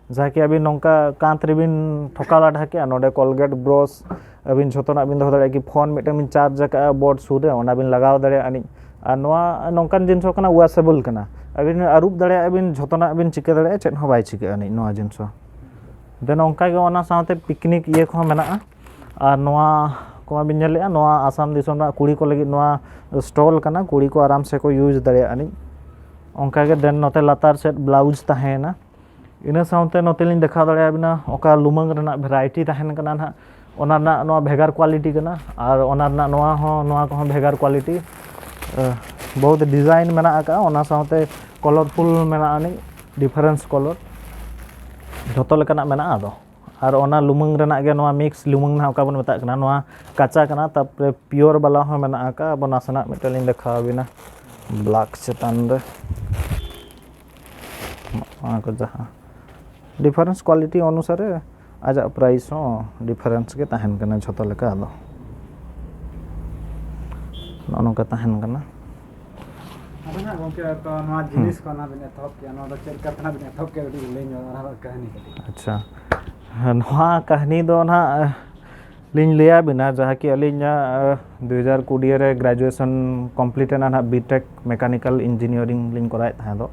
ᱡᱟᱦᱟᱸ ᱠᱤ ᱟᱹᱵᱤᱱ ᱱᱚᱝᱠᱟ ᱠᱟᱸᱛ ᱨᱮᱵᱤᱱ ᱴᱷᱚᱠᱟᱣ ᱞᱟᱴᱷᱟ ᱠᱮᱜᱼᱟ, ᱱᱚᱰᱮ ᱠᱚᱞᱜᱮᱴ, ᱵᱨᱚᱥ, ᱟᱹᱵᱤᱱ ᱡᱷᱚᱛᱚᱱᱟᱜ ᱵᱤᱱ ᱫᱚᱦᱚ ᱫᱟᱲᱮᱭᱟᱜᱼᱟ᱾ ᱠᱤ ᱯᱷᱳᱱ ᱢᱤᱫᱴᱟᱝ ᱵᱤᱱ ᱪᱟᱨᱡᱽ ᱟᱠᱟᱫᱼᱟ ᱵᱳᱨᱰ ᱥᱩᱨ ᱨᱮ, ᱚᱱᱟ ᱵᱤᱱ ᱞᱟᱜᱟᱣ ᱫᱟᱲᱮᱭᱟᱜᱼᱟ ᱟᱹᱱᱤᱡ᱾ ᱟᱨ ᱱᱚᱣᱟ ᱱᱚᱝᱠᱟᱱ ᱡᱤᱱᱤᱥ ᱦᱚᱸ ᱠᱟᱱᱟ, ᱣᱟᱥᱮᱵᱚᱞ ᱠᱟᱱᱟ, ᱟᱹᱵᱤᱱ ᱟᱹᱨᱩᱵ ᱫᱟᱲᱮᱭᱟᱜᱼᱟ ᱵᱤᱱ, ᱡᱷᱚᱛᱚᱱᱟᱜ ᱵᱤᱱ ᱪᱤᱠᱟᱹ ᱫᱟᱲᱮᱭᱟᱜᱼᱟ, ᱪᱮᱫ ᱦᱚᱸ ᱵᱟᱭ ᱪᱤᱠᱟᱹᱜᱼᱟ ᱟᱹᱱᱤᱡ ᱱᱚᱣᱟ ᱡᱤᱱᱤᱥ ᱦᱚᱸ᱾ ᱫᱮᱱ ᱚᱱᱠᱟ ᱜᱮ ᱚᱱᱟ ᱥᱟᱶᱛᱮ ᱯᱤᱠᱱᱤᱠ ᱤᱭᱟᱹ ᱠᱚᱦᱚᱸ ᱢᱮᱱᱟᱜᱼᱟ᱾ ᱟᱨ ᱱᱚᱣᱟ ᱠᱚᱢᱟ ᱵᱤᱱ ᱧᱮᱞᱮᱫᱼᱟ, ᱱᱚᱣᱟ ᱟᱥᱟᱢ ᱫᱤᱥᱚᱢ ᱨᱮᱱᱟᱜ ᱠᱩᱲᱤ ᱠᱚ ᱞᱟᱹᱜᱤᱫ ᱱᱚᱣᱟ ᱥᱴᱚᱞ ᱠᱟᱱᱟ, ᱠᱩᱲᱤ ᱠᱚ ᱟᱨᱟᱢ ᱥᱮ ᱠᱚ ᱤᱭᱩᱡᱽ ᱫᱟᱲᱮᱭᱟᱜᱼᱟ ᱟᱹᱱᱤᱡ᱾ ᱚᱱᱠᱟ ᱜᱮ ᱫᱮᱱ ᱱᱚᱛᱮ ᱞᱟᱛᱟᱨ ᱥᱮᱫ ᱵᱞᱟᱣᱩᱡᱽ ᱛᱟᱦᱮᱸᱭᱮᱱᱟ᱾ ᱤᱱᱟᱹ ᱥᱟᱶᱛᱮ ᱱᱚᱛᱮ ᱞᱤᱧ ᱫᱮᱠᱷᱟᱣ ᱫᱟᱲᱮᱭᱟᱵᱤᱱᱟ ᱚᱠᱟ ᱞᱩᱢᱟᱹᱝ ᱨᱮᱱᱟᱜ ᱵᱷᱮᱨᱟᱭᱴᱤ ᱛᱟᱦᱮᱱ ᱠᱟᱱᱟ ᱱᱟᱦᱟᱜ, ᱚᱱᱟ ᱨᱮᱱᱟᱜ ᱱᱚᱣᱟ ᱵᱷᱮᱜᱟᱨ ᱠᱳᱣᱟᱞᱤᱴᱤ ᱠᱟᱱᱟ, ᱟᱨ ᱚᱱᱟ ᱨᱮᱱᱟᱜ ᱱᱚᱣᱟ ᱦᱚᱸ, ᱱᱚᱣᱟ ᱠᱚᱦᱚᱸ ᱵᱷᱮᱜᱟᱨ ᱠᱳᱣᱟᱞᱤᱴᱤ᱾ ᱵᱚᱦᱩᱛ ᱰᱤᱡᱟᱭᱤᱱ ᱢᱮᱱᱟᱜ ᱟᱠᱟᱫᱼᱟ, ᱚᱱᱟ ᱥᱟᱶᱛᱮ ᱠᱚᱞᱚᱨᱯᱷᱩᱞ ᱢᱮᱱᱟᱜ ᱟᱹᱱᱤᱡ, ᱰᱤᱯᱷᱟᱨᱮᱱᱥ ᱠᱚᱞᱚᱨ, ᱡᱷᱚᱛᱚ ᱞᱮᱠᱟᱱᱟᱜ ᱢᱮᱱᱟᱜᱼᱟ᱾ ᱟᱫᱚ ᱟᱨ ᱚᱱᱟ ᱞᱩᱢᱟᱹᱝ ᱨᱮᱱᱟᱜ ᱜᱮ, ᱱᱚᱣᱟ ᱢᱤᱠᱥ ᱞᱩᱢᱟᱹᱝ ᱱᱟᱦᱟᱜ ᱚᱠᱟ ᱵᱚᱱ ᱢᱮᱛᱟᱜ ᱠᱟᱱᱟ, ᱱᱚᱣᱟ ᱠᱟᱸᱪᱟ ᱠᱟᱱᱟ, ᱛᱟᱨᱯᱚᱨᱮ ᱯᱤᱭᱳᱨ ᱵᱟᱞᱟ ᱦᱚᱸ ᱢᱮᱱᱟᱜ ᱟᱠᱟᱫᱼᱟ᱾ ᱟᱵᱚ ᱱᱟᱥᱮᱱᱟᱜ ᱢᱤᱫᱴᱮᱱ ᱞᱤᱧ ᱫᱮᱠᱷᱟᱣ ᱟᱵᱤᱱᱟ ᱵᱞᱮᱠ ᱪᱮᱛᱟᱱ ᱨᱮ᱾ ᱱᱚᱣᱟ ᱠᱚ ᱡᱟᱦᱟᱸ ᱰᱤᱯᱷᱟᱨᱮᱱᱥ ᱠᱳᱣᱟᱞᱤᱴᱤ ᱚᱱᱩᱥᱟᱨᱮ ᱟᱡᱟᱜ ᱯᱨᱟᱭᱤᱥ ᱦᱚᱸ ᱰᱤᱯᱷᱟᱨᱮᱱᱥ ᱜᱮ ᱛᱟᱦᱮᱱ ᱠᱟᱱᱟ ᱡᱷᱚᱛᱚ ᱞᱮᱠᱟ᱾ ᱟᱫᱚ ᱱᱚᱜᱼᱚ ᱱᱚᱝᱠᱟ ᱛᱟᱦᱮᱱ ᱠᱟᱱᱟ᱾ ᱟᱫᱚ ᱱᱟᱦᱟᱜ ᱜᱚᱢᱠᱮ, ᱛᱚ ᱱᱚᱣᱟ ᱡᱤᱱᱤᱥ ᱠᱚ ᱱᱟᱦᱟᱜ ᱵᱤᱱ ᱮᱛᱚᱦᱚᱵ ᱠᱮᱜᱼᱟ, ᱱᱚᱣᱟ ᱫᱚ ᱪᱮᱫ ᱞᱮᱠᱟ ᱛᱮ ᱱᱟᱦᱟᱜ ᱵᱤᱱ ᱮᱛᱚᱦᱚᱵ ᱠᱮᱜᱼᱟ, ᱠᱟᱹᱴᱤᱡ ᱞᱟᱹᱭ ᱧᱚᱜ ᱟᱨᱦᱚᱸ ᱠᱟᱹᱦᱱᱤ ᱠᱟᱹᱴᱤᱡ᱾ ᱟᱪᱪᱷᱟ, ᱱᱚᱣᱟ ᱠᱟᱹᱦᱱᱤ ᱫᱚ ᱱᱟᱦᱟᱜ ᱞᱤᱧ ᱞᱟᱹᱭᱟᱵᱤᱱᱟ, ᱡᱟᱦᱟᱸ ᱠᱤ ᱟᱹᱞᱤᱧᱟᱜ ᱫᱩ ᱦᱟᱡᱟᱨ ᱠᱩᱲᱤ ᱨᱮ ᱜᱨᱮᱡᱩᱭᱮᱥᱚᱱ ᱠᱚᱢᱯᱞᱤᱴ ᱮᱱᱟ ᱱᱟᱦᱟᱜ, ᱵᱤᱴᱮᱠ ᱢᱮᱠᱟᱱᱤᱠᱟᱞ ᱤᱧᱡᱤᱱᱤᱭᱟᱨᱤᱝ ᱞᱤᱧ ᱠᱚᱨᱟᱣᱮᱫ ᱛᱟᱦᱮᱸ ᱫᱚ᱾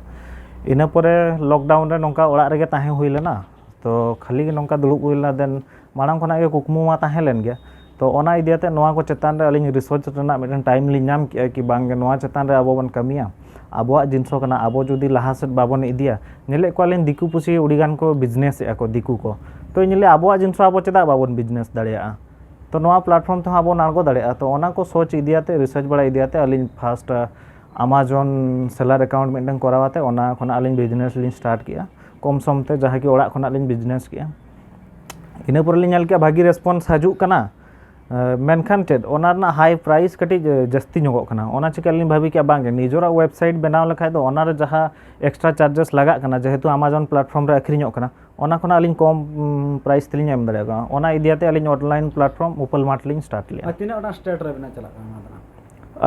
ᱤᱱᱟᱹ ᱯᱚᱨᱮ ᱞᱚᱠᱰᱟᱣᱩᱱ ᱨᱮ ᱱᱚᱝᱠᱟ ᱚᱲᱟᱜ ᱨᱮᱜᱮ ᱛᱟᱦᱮᱸ ᱦᱩᱭ ᱞᱮᱱᱟ, ᱛᱚ ᱠᱷᱟᱹᱞᱤ ᱜᱮ ᱱᱚᱝᱠᱟ ᱫᱩᱲᱩᱵ ᱦᱩᱭ ᱞᱮᱱᱟ᱾ ᱫᱮᱱ ᱢᱟᱲᱟᱝ ᱠᱷᱚᱱᱟᱜ ᱜᱮ ᱠᱩᱠᱢᱩ ᱢᱟ ᱛᱟᱦᱮᱸ ᱞᱮᱱ ᱜᱮ, ᱛᱚ ᱚᱱᱟ ᱤᱫᱤ ᱠᱟᱛᱮ ᱱᱚᱣᱟ ᱠᱚ ᱪᱮᱛᱟᱱ ᱨᱮ ᱟᱹᱞᱤᱧ ᱨᱤᱥᱟᱨᱪ ᱨᱮᱱᱟᱜ ᱢᱤᱫᱴᱮᱱ ᱴᱟᱭᱤᱢ ᱞᱤᱧ ᱧᱟᱢ ᱠᱮᱜᱼᱟ ᱠᱤ ᱵᱟᱝ ᱜᱮ ᱱᱚᱣᱟ ᱪᱮᱛᱟᱱ ᱨᱮ ᱟᱵᱚ ᱵᱚᱱ ᱠᱟᱹᱢᱤᱭᱟ, ᱟᱵᱚᱣᱟᱜ ᱡᱤᱱᱤᱥ ᱦᱚᱸ ᱠᱟᱱᱟ, ᱟᱵᱚ ᱡᱩᱫᱤ ᱞᱟᱦᱟ ᱥᱮᱫ ᱵᱟᱵᱚᱱ ᱤᱫᱤᱭᱟ, ᱧᱮᱞᱮᱫ ᱠᱚᱣᱟᱞᱤᱧ ᱫᱤᱠᱩ ᱯᱩᱥᱤ ᱟᱹᱰᱤ ᱜᱟᱱ ᱠᱚ ᱵᱤᱡᱽᱱᱮᱥ ᱮᱫᱼᱟ ᱠᱚ ᱫᱤᱠᱩ ᱠᱚ, ᱛᱚ ᱤᱧ ᱞᱟᱹᱭᱟ ᱟᱵᱚᱣᱟᱜ ᱡᱤᱱᱤᱥ ᱦᱚᱸ ᱟᱵᱚ ᱪᱮᱫᱟᱜ ᱵᱟᱵᱚᱱ ᱵᱤᱡᱽᱱᱮᱥ ᱫᱟᱲᱮᱭᱟᱜᱼᱟ? ᱛᱚ ᱱᱚᱣᱟ ᱯᱞᱟᱴᱯᱷᱚᱨᱢ ᱛᱮᱦᱚᱸ ᱟᱵᱚ ᱵᱚᱱ ᱟᱬᱜᱚ ᱫᱟᱲᱮᱭᱟᱜᱼᱟ᱾ ᱛᱚ ᱚᱱᱟ ᱠᱚ ᱥᱳᱪ ᱤᱫᱤ ᱠᱟᱛᱮ, ᱨᱤᱥᱟᱨᱪ ᱵᱟᱲᱟ ᱤᱫᱤ ᱠᱟᱛᱮ ᱟᱹᱞᱤᱧ ᱯᱷᱟᱥᱴ ᱟᱢᱟᱡᱚᱱ ᱥᱮᱞᱟᱨ ᱮᱠᱟᱣᱩᱱᱴ ᱢᱤᱫᱴᱟᱝ ᱠᱚᱨᱟᱣ ᱠᱟᱛᱮ ᱚᱱᱟ ᱠᱷᱚᱱᱟᱜ ᱟᱹᱞᱤᱧ ᱵᱤᱡᱽᱱᱮᱥ ᱞᱤᱧ ᱥᱴᱟᱨᱴ ᱠᱮᱜᱼᱟ, ᱠᱚᱢ ᱥᱚᱢ ᱛᱮ, ᱡᱟᱦᱟᱸ ᱠᱤ ᱚᱲᱟᱜ ᱠᱷᱚᱱᱟᱜ ᱞᱤᱧ ᱵᱤᱡᱽᱱᱮᱥ ᱠᱮᱜᱼᱟ᱾ ᱤᱱᱟᱹ ᱯᱚᱨᱮ ᱞᱤᱧ ᱧᱮᱞ ᱠᱮᱜᱼᱟ ᱵᱷᱟᱹᱜᱤ ᱨᱮᱥᱯᱚᱱᱥ ᱦᱤᱡᱩᱜ ᱠᱟᱱᱟ, ᱮ, ᱢᱮᱱᱠᱷᱟᱱ ᱪᱮᱫ ᱚᱱᱟ ᱨᱮᱱᱟᱜ ᱦᱟᱭ ᱯᱨᱟᱭᱤᱥ ᱠᱟᱹᱴᱤᱡ, ᱮ, ᱡᱟᱹᱥᱛᱤ ᱧᱚᱜᱚᱜ ᱠᱟᱱᱟ᱾ ᱚᱱᱟ ᱪᱤᱠᱟᱹ ᱟᱹᱞᱤᱧ ᱵᱷᱟᱹᱵᱤ ᱠᱮᱜᱼᱟ ᱵᱟᱝ ᱜᱮ ᱱᱤᱡᱮᱨᱟᱜ ᱣᱮᱵᱥᱟᱭᱤᱴ ᱵᱮᱱᱟᱣ ᱞᱮᱠᱷᱟᱡ ᱫᱚ ᱚᱱᱟ ᱨᱮ ᱡᱟᱦᱟᱸ ᱮᱠᱥᱴᱨᱟ ᱪᱟᱨᱡᱮᱥ ᱞᱟᱜᱟᱜ ᱠᱟᱱᱟ, ᱡᱮᱦᱮᱛᱩ ᱟᱢᱟᱡᱚᱱ ᱯᱞᱟᱴᱯᱷᱚᱨᱢ ᱨᱮ ᱟᱹᱠᱷᱨᱤᱧᱚᱜ ᱠᱟᱱᱟ, ᱚᱱᱟ ᱠᱷᱚᱱᱟᱜ ᱟᱹᱞᱤᱧ ᱠᱚᱢ, ᱩᱢ, ᱯᱨᱟᱭᱤᱥ ᱛᱮᱞᱤᱧ ᱮᱢ ᱫᱟᱲᱮᱭᱟᱜ ᱠᱟᱱᱟ᱾ ᱚᱱᱟ ᱤᱫᱤ ᱠᱟᱛᱮ ᱟᱹᱞᱤᱧ ᱚᱱᱞᱟᱭᱤᱱ ᱯᱞᱟᱴᱯᱷᱚᱨᱢ ᱩᱯᱟᱞ ᱢᱟᱨᱴ ᱞᱤᱧ ᱥᱴᱟᱨᱴ ᱞᱮᱜᱼᱟ᱾ ᱟᱨ ᱛᱤᱱᱟᱹᱜ ᱜᱚᱴᱟᱝ ᱥᱴᱮᱴ ᱨᱮ ᱵᱮᱱᱟᱣ ᱪᱟᱞᱟᱜ ᱠᱟᱱᱟ ᱱᱚᱣᱟ ᱫᱚ?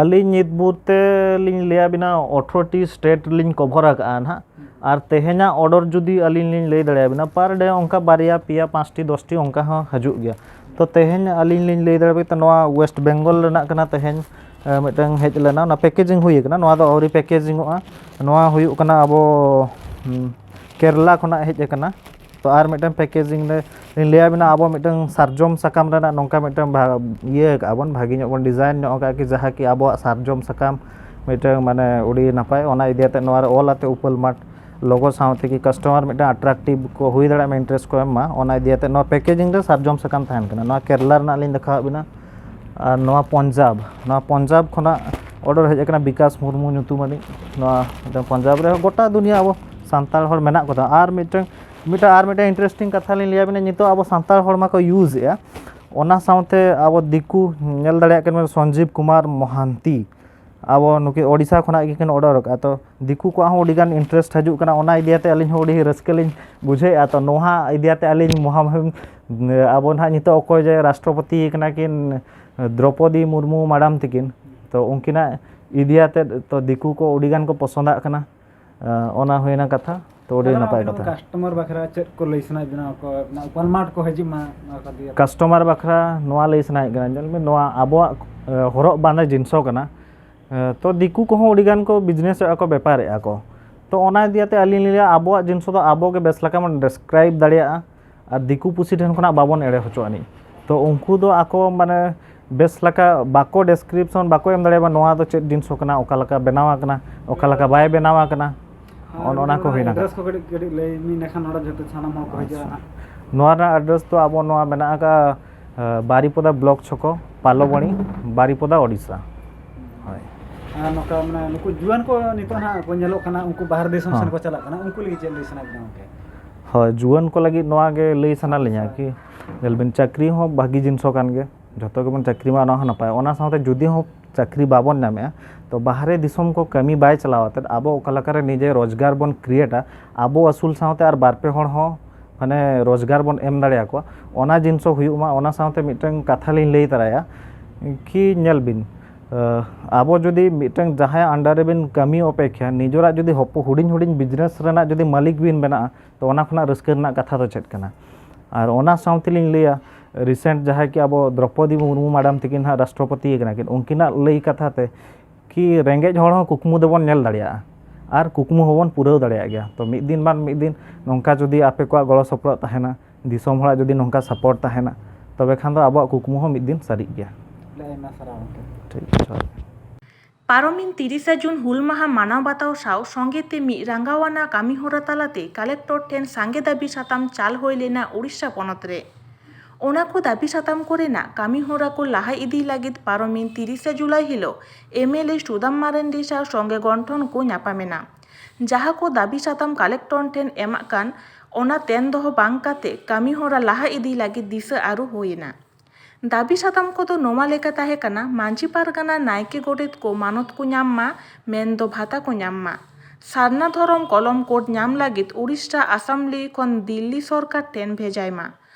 ᱟᱹᱞᱤᱧ ᱱᱤᱛ ᱵᱩᱛ ᱛᱮ ᱞᱤᱧ ᱞᱟᱹᱭ ᱟᱵᱤᱱᱟ, ᱟᱴᱷᱨᱚ ᱴᱤ ᱥᱴᱮᱴ ᱞᱤᱧ ᱠᱚᱵᱷᱟᱨ ᱟᱠᱟᱜᱼᱟ ᱱᱟᱦᱟᱜ᱾ ᱟᱨ ᱛᱮᱦᱮᱧᱟᱜ ᱚᱰᱟᱨ ᱡᱩᱫᱤ ᱟᱹᱞᱤᱧ ᱞᱤᱧ ᱞᱟᱹᱭ ᱫᱟᱲᱮᱭᱟᱵᱤᱱᱟ, ᱯᱟᱨ ᱰᱮ ᱚᱱᱠᱟ ᱵᱟᱨᱭᱟ, ᱯᱮᱭᱟ, ᱯᱟᱸᱪᱴᱤ, ᱫᱚᱥᱴᱤ ᱚᱱᱠᱟ ᱦᱚᱸ ᱦᱤᱡᱩᱜ ᱜᱮᱭᱟ᱾ ᱛᱚ ᱛᱮᱦᱮᱧ ᱟᱹᱞᱤᱧ ᱞᱤᱧ ᱞᱟᱹᱭ ᱫᱟᱲᱮᱭᱟᱵᱤᱱᱟ, ᱱᱚᱣᱟ ᱳᱭᱮᱥᱴ ᱵᱮᱝᱜᱚᱞ ᱨᱮᱱᱟᱜ ᱠᱟᱱᱟ, ᱛᱮᱦᱮᱧ, ᱮ, ᱢᱤᱫᱴᱟᱝ ᱦᱮᱡ ᱞᱮᱱᱟ, ᱚᱱᱟ ᱯᱮᱠᱮᱡᱤᱝ ᱦᱩᱭ ᱟᱠᱟᱱᱟ, ᱱᱚᱣᱟ ᱫᱚ ᱟᱹᱣᱨᱤ ᱯᱮᱠᱮᱡᱤᱝᱚᱜᱼᱟ᱾ ᱱᱚᱣᱟ ᱦᱩᱭᱩᱜ ᱠᱟᱱᱟ ᱟᱵᱚ, ᱦᱩᱸ, ᱠᱮᱨᱞᱟ ᱠᱷᱚᱱᱟᱜ ᱦᱮᱡ ᱟᱠᱟᱱᱟ᱾ ᱛᱚ ᱟᱨ ᱢᱤᱫᱴᱟᱝ ᱯᱮᱠᱮᱡᱤᱝ ᱨᱮ ᱞᱤᱧ ᱞᱟᱹᱭᱟᱵᱤᱱᱟ, ᱟᱵᱚ ᱢᱤᱫᱴᱟᱝ ᱥᱟᱨᱡᱚᱢ ᱥᱟᱠᱟᱢ ᱨᱮᱱᱟᱜ ᱱᱚᱝᱠᱟ ᱢᱤᱫᱴᱟᱝ ᱵᱷᱟ-, ᱤᱭᱟᱹ ᱟᱠᱟᱜᱼᱟ ᱵᱚᱱ, ᱵᱷᱟᱹᱜᱤ ᱧᱚᱜ ᱵᱚᱱ ᱰᱤᱡᱟᱭᱤᱱ ᱧᱚᱜ ᱟᱠᱟᱫᱼᱟ ᱠᱤ ᱡᱟᱦᱟᱸ ᱠᱤ ᱟᱵᱚᱣᱟᱜ ᱥᱟᱨᱡᱚᱢ ᱥᱟᱠᱟᱢ ᱢᱤᱫᱴᱟᱝ ᱢᱟᱱᱮ ᱟᱹᱰᱤ ᱱᱟᱯᱟᱭ, ᱚᱱᱟ ᱤᱫᱤ ᱠᱟᱛᱮ ᱱᱚᱣᱟ ᱨᱮ ᱚᱞ ᱟᱛᱮ ᱩᱯᱟᱹᱞ ᱢᱟᱨᱴ ᱞᱳᱜᱳ ᱥᱟᱶᱛᱮ ᱠᱤ ᱠᱟᱥᱴᱚᱢᱟᱨ ᱢᱤᱫᱴᱟᱝ ᱟᱴᱨᱟᱠᱴᱤᱵᱷ ᱠᱚ ᱦᱩᱭ ᱫᱟᱲᱮᱭᱟᱜ ᱢᱟ, ᱤᱱᱴᱟᱨᱮᱥᱴ ᱠᱚ ᱮᱢ ᱢᱟ, ᱚᱱᱟ ᱤᱫᱤ ᱠᱟᱛᱮ ᱱᱚᱣᱟ ᱯᱮᱠᱮᱡᱤᱝ ᱨᱮ ᱥᱟᱨᱡᱚᱢ ᱥᱟᱠᱟᱢ ᱛᱟᱦᱮᱱ ᱠᱟᱱᱟ᱾ ᱱᱚᱣᱟ ᱠᱮᱨᱞᱟ ᱨᱮᱱᱟᱜ ᱞᱤᱧ ᱫᱮᱠᱷᱟᱣᱟᱫ ᱵᱤᱱᱟ᱾ ᱟᱨ ᱱᱚᱣᱟ ᱯᱚᱧᱡᱟᱵᱽ, ᱱᱚᱣᱟ ᱯᱚᱧᱡᱟᱵᱽ ᱠᱷᱚᱱᱟᱜ ᱚᱰᱟᱨ ᱦᱮᱡ ᱟᱠᱟᱱᱟ ᱵᱤᱠᱟᱥ ᱢᱩᱨᱢᱩ ᱧᱩᱛᱩᱢᱟᱱᱤᱡ᱾ ᱱᱚᱣᱟ ᱢᱤᱫᱴᱟᱝ ᱯᱚᱧᱡᱟᱵᱽ ᱨᱮ ᱜᱚᱴᱟ ᱫᱩᱱᱤᱭᱟᱹ ᱟᱵᱚ ᱥᱟᱱᱛᱟᱲ ᱦᱚᱲ ᱢᱮᱱᱟᱜ ᱠᱚᱫᱟ᱾ ᱟᱨ ᱢᱤᱫᱴᱟᱝ, ᱢᱤᱫᱴᱟᱝ, ᱟᱨ ᱢᱤᱫᱴᱟᱝ ᱤᱱᱴᱟᱨᱮᱥᱴᱤᱝ ᱠᱟᱛᱷᱟ ᱞᱤᱧ ᱞᱟᱹᱭᱟᱵᱤᱱᱟ, ᱱᱤᱛᱚᱜ ᱟᱵᱚ ᱥᱟᱱᱛᱟᱲ ᱦᱚᱲ ᱢᱟᱠᱚ ᱤᱭᱩᱡᱽ ᱮᱫᱼᱟ, ᱚᱱᱟ ᱥᱟᱶᱛᱮ ᱟᱵᱚ ᱫᱤᱠᱩ ᱧᱮᱞ ᱫᱟᱲᱮᱭᱟᱜ ᱠᱟᱱ ᱵᱚᱱ ᱥᱚᱧᱡᱤᱵᱽ ᱠᱩᱢᱟᱨ ᱢᱚᱦᱟᱱᱛᱤ, ᱟᱵᱚ ᱱᱩᱠᱤᱱ ᱳᱰᱤᱥᱟ ᱠᱷᱚᱱᱟᱜ ᱜᱮᱠᱤᱱ ᱚᱰᱟᱨ ᱟᱠᱟᱫᱼᱟ᱾ ᱛᱚ ᱫᱤᱠᱩ ᱠᱚᱣᱟᱜ ᱦᱚᱸ ᱟᱹᱰᱤ ᱜᱟᱱ ᱤᱱᱴᱟᱨᱮᱥᱴ ᱦᱤᱡᱩᱜ ᱠᱟᱱᱟ, ᱚᱱᱟ ᱤᱫᱤ ᱠᱟᱛᱮ ᱟᱹᱞᱤᱧ ᱦᱚᱸ ᱟᱹᱰᱤ ᱨᱟᱹᱥᱠᱟᱹ ᱞᱤᱧ ᱵᱩᱡᱷᱟᱹᱣᱮᱫᱼᱟ᱾ ᱛᱚ ᱱᱚᱣᱟ ᱤᱫᱤ ᱠᱟᱛᱮ ᱟᱹᱞᱤᱧ ᱢᱚᱦᱟᱢᱚᱦᱤᱢ, ᱟᱵᱚ ᱱᱟᱦᱟᱜ ᱱᱤᱛᱚᱜ ᱚᱠᱚᱭ ᱡᱮ ᱨᱟᱥᱴᱨᱚᱯᱚᱛᱤ ᱠᱟᱱᱟ ᱠᱤᱱ, ᱫᱨᱚᱯᱚᱫᱤ ᱢᱩᱨᱢᱩ ᱢᱟᱰᱟᱢ ᱛᱤᱠᱤᱱ, ᱛᱚ ᱩᱱᱠᱤᱱᱟᱜ ᱤᱫᱤ ᱠᱟᱛᱮ ᱛᱚ ᱫᱤᱠᱩ ᱠᱚ ᱟᱹᱰᱤ ᱜᱟᱱ ᱠᱚ ᱯᱚᱥᱚᱸᱫᱟᱜ ᱠᱟᱱᱟ᱾ ᱚᱱᱟ ᱦᱩᱭᱱᱟ ᱠᱟᱛᱷᱟ, ᱛᱚ ᱟᱹᱰᱤ ᱱᱟᱯᱟᱭ ᱠᱟᱛᱷᱟ᱾ ᱠᱟᱥᱴᱚᱢᱟᱨ ᱵᱟᱠᱷᱨᱟ ᱪᱮᱫ ᱠᱚ ᱞᱟᱹᱭ ᱥᱟᱱᱟᱭᱮᱫ ᱵᱮᱱᱟ? ᱚᱠᱚᱭ ᱚᱱᱟ ᱩᱯᱟᱞ ᱢᱟᱨᱴ ᱠᱚ ᱦᱤᱡᱩᱜ ᱢᱟ, ᱱᱚᱣᱟ ᱠᱚ ᱫᱤᱭᱮ᱾ ᱠᱟᱥᱴᱚᱢᱟᱨ ᱵᱟᱠᱷᱨᱟ ᱱᱚᱣᱟ ᱞᱟᱹᱭ ᱥᱟᱱᱟᱭᱮᱫ ᱠᱟᱱᱟ, ᱧᱮᱞ ᱢᱮ, ᱱᱚᱣᱟ ᱟᱵᱚᱣᱟᱜ, ᱮ, ᱦᱚᱨᱚᱜ ᱵᱟᱸᱫᱮ ᱡᱤᱱᱤᱥ ᱠᱟᱱᱟ᱾ ᱮ, ᱛᱚ ᱫᱤᱠᱩ ᱠᱚᱦᱚᱸ ᱟᱹᱰᱤ ᱜᱟᱱ ᱠᱚ ᱵᱤᱡᱽᱱᱮᱥ ᱮᱫᱼᱟ ᱠᱚ, ᱵᱮᱯᱟᱨᱮᱫᱼᱟ ᱠᱚ᱾ ᱛᱚ ᱚᱱᱟ ᱤᱫᱤ ᱠᱟᱛᱮ ᱟᱹᱞᱤᱧ ᱞᱤᱧ ᱞᱟᱹᱭᱟ, ᱟᱵᱚᱣᱟᱜ ᱡᱤᱱᱤᱥ ᱫᱚ ᱟᱵᱚ ᱜᱮ ᱵᱮᱥ ᱞᱮᱠᱟ ᱵᱚᱱ ᱰᱮᱥᱠᱨᱟᱭᱤᱵᱽ ᱫᱟᱲᱮᱭᱟᱜᱼᱟ ᱟᱨ ᱫᱤᱠᱩ ᱯᱩᱥᱤ ᱴᱷᱮᱱ ᱠᱷᱚᱱᱟᱜ ᱵᱟᱵᱚᱱ ᱮᱲᱮ ᱦᱚᱪᱚ ᱟᱹᱱᱤᱡ᱾ ᱛᱚ ᱩᱱᱠᱩ ᱫᱚ ᱟᱠᱚ ᱢᱟᱱᱮ ᱵᱮᱥ ᱞᱮᱠᱟ ᱵᱟᱠᱚ description ᱵᱟᱠᱚ ᱮᱢ ᱫᱟᱲᱮᱭᱟᱜᱼᱟ, ᱱᱚᱣᱟ ᱫᱚ ᱪᱮᱫ ᱡᱤᱱᱤᱥ ᱠᱟᱱᱟ, ᱚᱠᱟ ᱞᱮᱠᱟ ᱵᱮᱱᱟᱣ ᱟᱠᱟᱱᱟ, ᱚᱠᱟ ᱞᱮᱠᱟ ᱵᱟᱭ ᱵᱮᱱᱟᱣ ᱟᱠᱟᱱᱟ, ᱱᱚᱜᱼᱚ ᱱᱚᱣᱟ ᱠᱚ ᱦᱩᱭᱱᱟ᱾ Address ᱠᱚ ᱠᱟᱹᱴᱤᱡ ᱠᱟᱹᱴᱤᱡ ᱞᱟᱹᱭ ᱢᱮ, ᱤᱱᱟᱹᱠᱷᱟᱱ ᱱᱚᱰᱮ ᱡᱚᱛᱚ ᱥᱟᱱᱟᱢ ᱦᱚᱲ ᱠᱚ ᱦᱤᱡᱩᱜᱼᱟ ᱦᱟᱸᱜ᱾ ᱱᱚᱣᱟ ᱨᱮᱱᱟᱜ address ᱫᱚ ᱟᱵᱚ ᱱᱚᱣᱟ ᱢᱮᱱᱟᱜ ᱟᱠᱟᱫ ᱵᱟᱨᱤᱯᱚᱫᱟ block ᱪᱷᱚᱠᱚ, ᱯᱟᱞᱚᱵᱚᱬᱤ, ᱵᱟᱨᱤᱯᱚᱫᱟ, ᱳᱰᱤᱥᱟ᱾ ᱦᱳᱭ᱾ ᱟᱨ ᱱᱚᱝᱠᱟ ᱢᱟᱱᱮ ᱱᱩᱠᱩ ᱡᱩᱣᱟᱹᱱ ᱠᱚ ᱱᱤᱛᱚᱜ ᱦᱟᱸᱜ ᱠᱚ ᱧᱮᱞᱚᱜ ᱠᱟᱱᱟ, ᱩᱱᱠᱩ ᱵᱟᱦᱨᱮ ᱫᱤᱥᱚᱢ ᱦᱚᱸ᱾ ᱥᱮᱱ ᱠᱚ ᱪᱟᱞᱟᱜ ᱠᱟᱱᱟ, ᱩᱱᱠᱩ ᱞᱟᱹᱜᱤᱫ ᱪᱮᱫ ᱞᱟᱹᱭ ᱥᱟᱱᱟᱭᱮᱫ ᱵᱮᱱᱟ ᱜᱚᱢᱠᱮ? ᱦᱳᱭ, ᱡᱩᱣᱟᱹᱱ ᱠᱚ ᱞᱟᱹᱜᱤᱫ ᱱᱚᱣᱟ ᱜᱮ ᱞᱟᱹᱭ ᱥᱟᱱᱟ ᱞᱤᱧᱟ ᱠᱤ ᱧᱮᱞ ᱵᱤᱱ, ᱪᱟᱹᱠᱨᱤ ᱦᱚᱸ ᱵᱷᱟᱹᱜᱤ ᱡᱤᱱᱤᱥ ᱦᱚᱸ ᱠᱟᱱ ᱜᱮᱭᱟ, ᱡᱷᱚᱛᱚ ᱜᱮᱵᱚᱱ ᱪᱟᱹᱠᱨᱤ ᱢᱟ, ᱚᱱᱟ ᱦᱚᱸ ᱱᱟᱯᱟᱭ᱾ ᱚᱱᱟ ᱥᱟᱶᱛᱮ ᱡᱩᱫᱤ ᱦᱚᱸ ᱪᱟᱹᱠᱨᱤ ᱵᱟᱵᱚᱱ ᱧᱟᱢᱮᱜᱼᱟ, ᱛᱚ ᱵᱟᱦᱨᱮ ᱫᱤᱥᱚᱢ ᱠᱚ ᱠᱟᱹᱢᱤ ᱵᱟᱭ ᱪᱟᱞᱟᱣ ᱟᱛᱮᱫ ᱟᱵᱚ ᱚᱠᱟ ᱞᱮᱠᱟᱨᱮ ᱱᱤᱡᱮ ᱨᱳᱡᱽᱜᱟᱨ ᱵᱚᱱ ᱠᱨᱤᱭᱮᱴᱟ, ᱟᱵᱚ ᱟᱹᱥᱩᱞ ᱥᱟᱶᱛᱮ ᱟᱨ ᱵᱟᱨ ᱯᱮ ᱦᱚᱲ ᱦᱚᱸ ᱢᱟᱱᱮ ᱨᱳᱡᱽᱜᱟᱨ ᱵᱚᱱ ᱮᱢ ᱫᱟᱲᱮᱭᱟᱠᱚᱣᱟ, ᱚᱱᱟ ᱡᱤᱱᱤᱥ ᱦᱚᱸ ᱦᱩᱭᱩᱜ ᱢᱟ᱾ ᱚᱱᱟ ᱥᱟᱶᱛᱮ ᱢᱤᱫᱴᱟᱝ ᱠᱟᱛᱷᱟ ᱞᱤᱧ ᱞᱟᱹᱭ ᱛᱟᱨᱟᱭᱟ ᱠᱤ ᱧᱮᱞ ᱵᱤᱱ, ᱟᱸ, ᱟᱵᱚ ᱡᱩᱫᱤ ᱢᱤᱫᱴᱟᱝ ᱡᱟᱦᱟᱸᱭᱟᱜ under ᱨᱮᱵᱤᱱ ᱠᱟᱹᱢᱤ ᱚᱯᱮᱠᱷᱟ ᱱᱤᱡᱮᱨᱟᱜ ᱡᱩᱫᱤ ᱦᱚᱯᱚ-, ᱦᱩᱰᱤᱧ ᱦᱩᱰᱤᱧ business ᱨᱮᱱᱟᱜ ᱡᱩᱫᱤ ᱢᱟᱹᱞᱤᱠ ᱵᱤᱱ ᱵᱮᱱᱟᱜᱼᱟ, ᱛᱚ ᱚᱱᱟ ᱠᱷᱚᱱᱟᱜ ᱨᱟᱹᱥᱠᱟᱹ ᱨᱮᱱᱟᱜ ᱠᱟᱛᱷᱟ ᱫᱚ ᱪᱮᱫ ᱠᱟᱱᱟ? ᱟᱨ ᱚᱱᱟ ᱥᱟᱶ ᱛᱮᱞᱤᱧ ᱞᱟᱹᱭᱟ, recent ᱡᱟᱦᱟᱸᱭ ᱠᱤ ᱟᱵᱚ ᱫᱨᱚᱯᱚᱫᱤ ᱢᱩᱨᱢᱩ madam ᱛᱟᱹᱠᱤᱱ ᱦᱟᱸᱜ ᱨᱟᱥᱴᱨᱚᱯᱚᱛᱤ ᱠᱟᱱᱟ ᱠᱤᱱ, ᱩᱱᱠᱤᱱᱟᱜ ᱞᱟᱹᱭ ᱠᱟᱛᱷᱟ ᱛᱮ ᱠᱤ ᱨᱮᱸᱜᱮᱡ ᱦᱚᱲ ᱦᱚᱸ ᱠᱩᱠᱢᱩ ᱫᱚᱵᱚᱱ ᱧᱮᱞ ᱫᱟᱲᱮᱭᱟᱜᱼᱟ ᱟᱨ ᱠᱩᱠᱢᱩ ᱦᱚᱸᱵᱚᱱ ᱯᱩᱨᱟᱹᱣ ᱫᱟᱲᱮᱭᱟᱜ ᱜᱮᱭᱟ᱾ ᱛᱚ ᱢᱤᱫ ᱫᱤᱱ ᱵᱟᱝ ᱢᱤᱫ ᱫᱤᱱ ᱱᱚᱝᱠᱟ ᱡᱩᱫᱤ ᱟᱯᱮ ᱠᱚᱣᱟᱜ ᱜᱚᱲᱚ ᱥᱚᱯᱚᱦᱚᱫ ᱛᱟᱦᱮᱱᱟ, ᱫᱤᱥᱚᱢ ᱦᱚᱲᱟᱜ ᱡᱩᱫᱤ ᱱᱚᱝᱠᱟ support ᱛᱟᱦᱮᱱᱟ, ᱛᱚᱵᱮ ᱠᱷᱟᱱ ᱫᱚ ᱟᱵᱚᱣᱟᱜ ᱠᱩᱠᱢᱩ ᱦᱚᱸ ᱢᱤᱫ ᱫᱤᱱ ᱥᱟᱹᱨᱤᱜ ᱜᱮᱭᱟ᱾ ᱟᱹᱰᱤ ᱟᱭᱢᱟ ᱥᱟᱨᱦᱟᱣ ᱜᱚᱢᱠᱮ᱾ ᱴᱷᱤᱠ, ᱡᱚᱦᱟᱨ ᱜᱮ᱾ ᱯᱟᱨᱚᱢᱮᱱ ᱛᱤᱨᱤᱥᱟ ᱡᱩᱱ ᱦᱩᱞ ᱢᱟᱦᱟ ᱢᱟᱱᱟᱣ ᱵᱟᱛᱟᱣ ᱥᱟᱶ ᱥᱚᱸᱜᱮ ᱛᱮ ᱢᱤᱫ ᱨᱟᱸᱜᱟᱣᱟᱱᱟ ᱠᱟᱹᱢᱤ ᱦᱚᱨᱟ ᱛᱟᱞᱟᱛᱮ ᱠᱟᱞᱮᱠᱴᱚᱨ ᱴᱷᱮᱱ ᱥᱟᱸᱜᱮ ᱫᱟᱹᱵᱤ ᱥᱟᱛᱟᱢ ᱪᱟᱞ ᱦᱩᱭ ᱞᱮᱱᱟ ᱩᱲᱤᱥᱥᱟ ᱯᱚᱱᱚᱛ ᱨᱮ᱾ ᱚᱱᱟ ᱠᱚ ᱫᱟᱹᱵᱤ ᱥᱟᱛᱟᱢ ᱠᱚᱨᱮᱱᱟᱜ ᱠᱟᱹᱢᱤ ᱦᱚᱨᱟ ᱠᱚ ᱞᱟᱦᱟ ᱤᱫᱤ ᱞᱟᱹᱜᱤᱫ ᱯᱟᱨᱚᱢᱮᱱ ᱛᱤᱨᱤᱥᱟ ᱡᱩᱞᱟᱭ ᱦᱤᱞᱳᱜ ᱮᱢᱮᱞᱮ ᱥᱩᱫᱟᱢ ᱢᱟᱨᱟᱱᱰᱤ ᱥᱟᱶ ᱥᱚᱸᱜᱮ ᱜᱚᱱᱴᱷᱚᱱ ᱠᱚ ᱧᱟᱯᱟᱢᱮᱱᱟ, ᱡᱟᱦᱟᱸ ᱠᱚ ᱫᱟᱹᱵᱤ ᱥᱟᱛᱟᱢ ᱠᱟᱞᱮᱠᱴᱚᱨ ᱴᱷᱮᱱ ᱮᱢᱟᱜ ᱠᱟᱱ, ᱚᱱᱟ ᱛᱮᱱ ᱫᱚᱦᱚ ᱵᱟᱝ ᱠᱟᱛᱮ ᱠᱟᱹᱢᱤ ᱦᱚᱨᱟ ᱞᱟᱦᱟ ᱤᱫᱤ ᱞᱟᱹᱜᱤᱫ ᱫᱤᱥᱟᱹ ᱟᱹᱨᱩ ᱦᱩᱭᱮᱱᱟ᱾ ᱫᱟᱹᱵᱤ ᱥᱟᱛᱟᱢ ᱠᱚᱫᱚ ᱱᱚᱣᱟ ᱞᱮᱠᱟ ᱛᱟᱦᱮᱸ ᱠᱟᱱᱟ, ᱢᱟᱹᱡᱷᱤ ᱯᱟᱨᱜᱟᱱᱟ, ᱱᱟᱭᱠᱮ, ᱜᱚᱰᱮᱛ ᱠᱚ ᱢᱟᱱᱚᱛ ᱠᱚ ᱧᱟᱢ ᱢᱟ, ᱢᱮᱱᱫᱚ ᱵᱷᱟᱛᱟ ᱠᱚ ᱧᱟᱢ ᱢᱟ᱾ ᱥᱟᱨᱱᱟ ᱫᱷᱚᱨᱚᱢ ᱠᱚᱞᱚᱢ ᱠᱳᱰ ᱧᱟᱢ ᱞᱟᱹᱜᱤᱫ ᱩᱲᱤᱥᱥᱟ ᱟᱥᱟᱢᱵᱞᱤ ᱠᱷᱚᱱ ᱫᱤᱞᱞᱤ ᱥᱚᱨᱠᱟᱨ ᱴᱷᱮᱱ ᱵᱷᱮᱡᱟᱭ ᱢᱟ᱾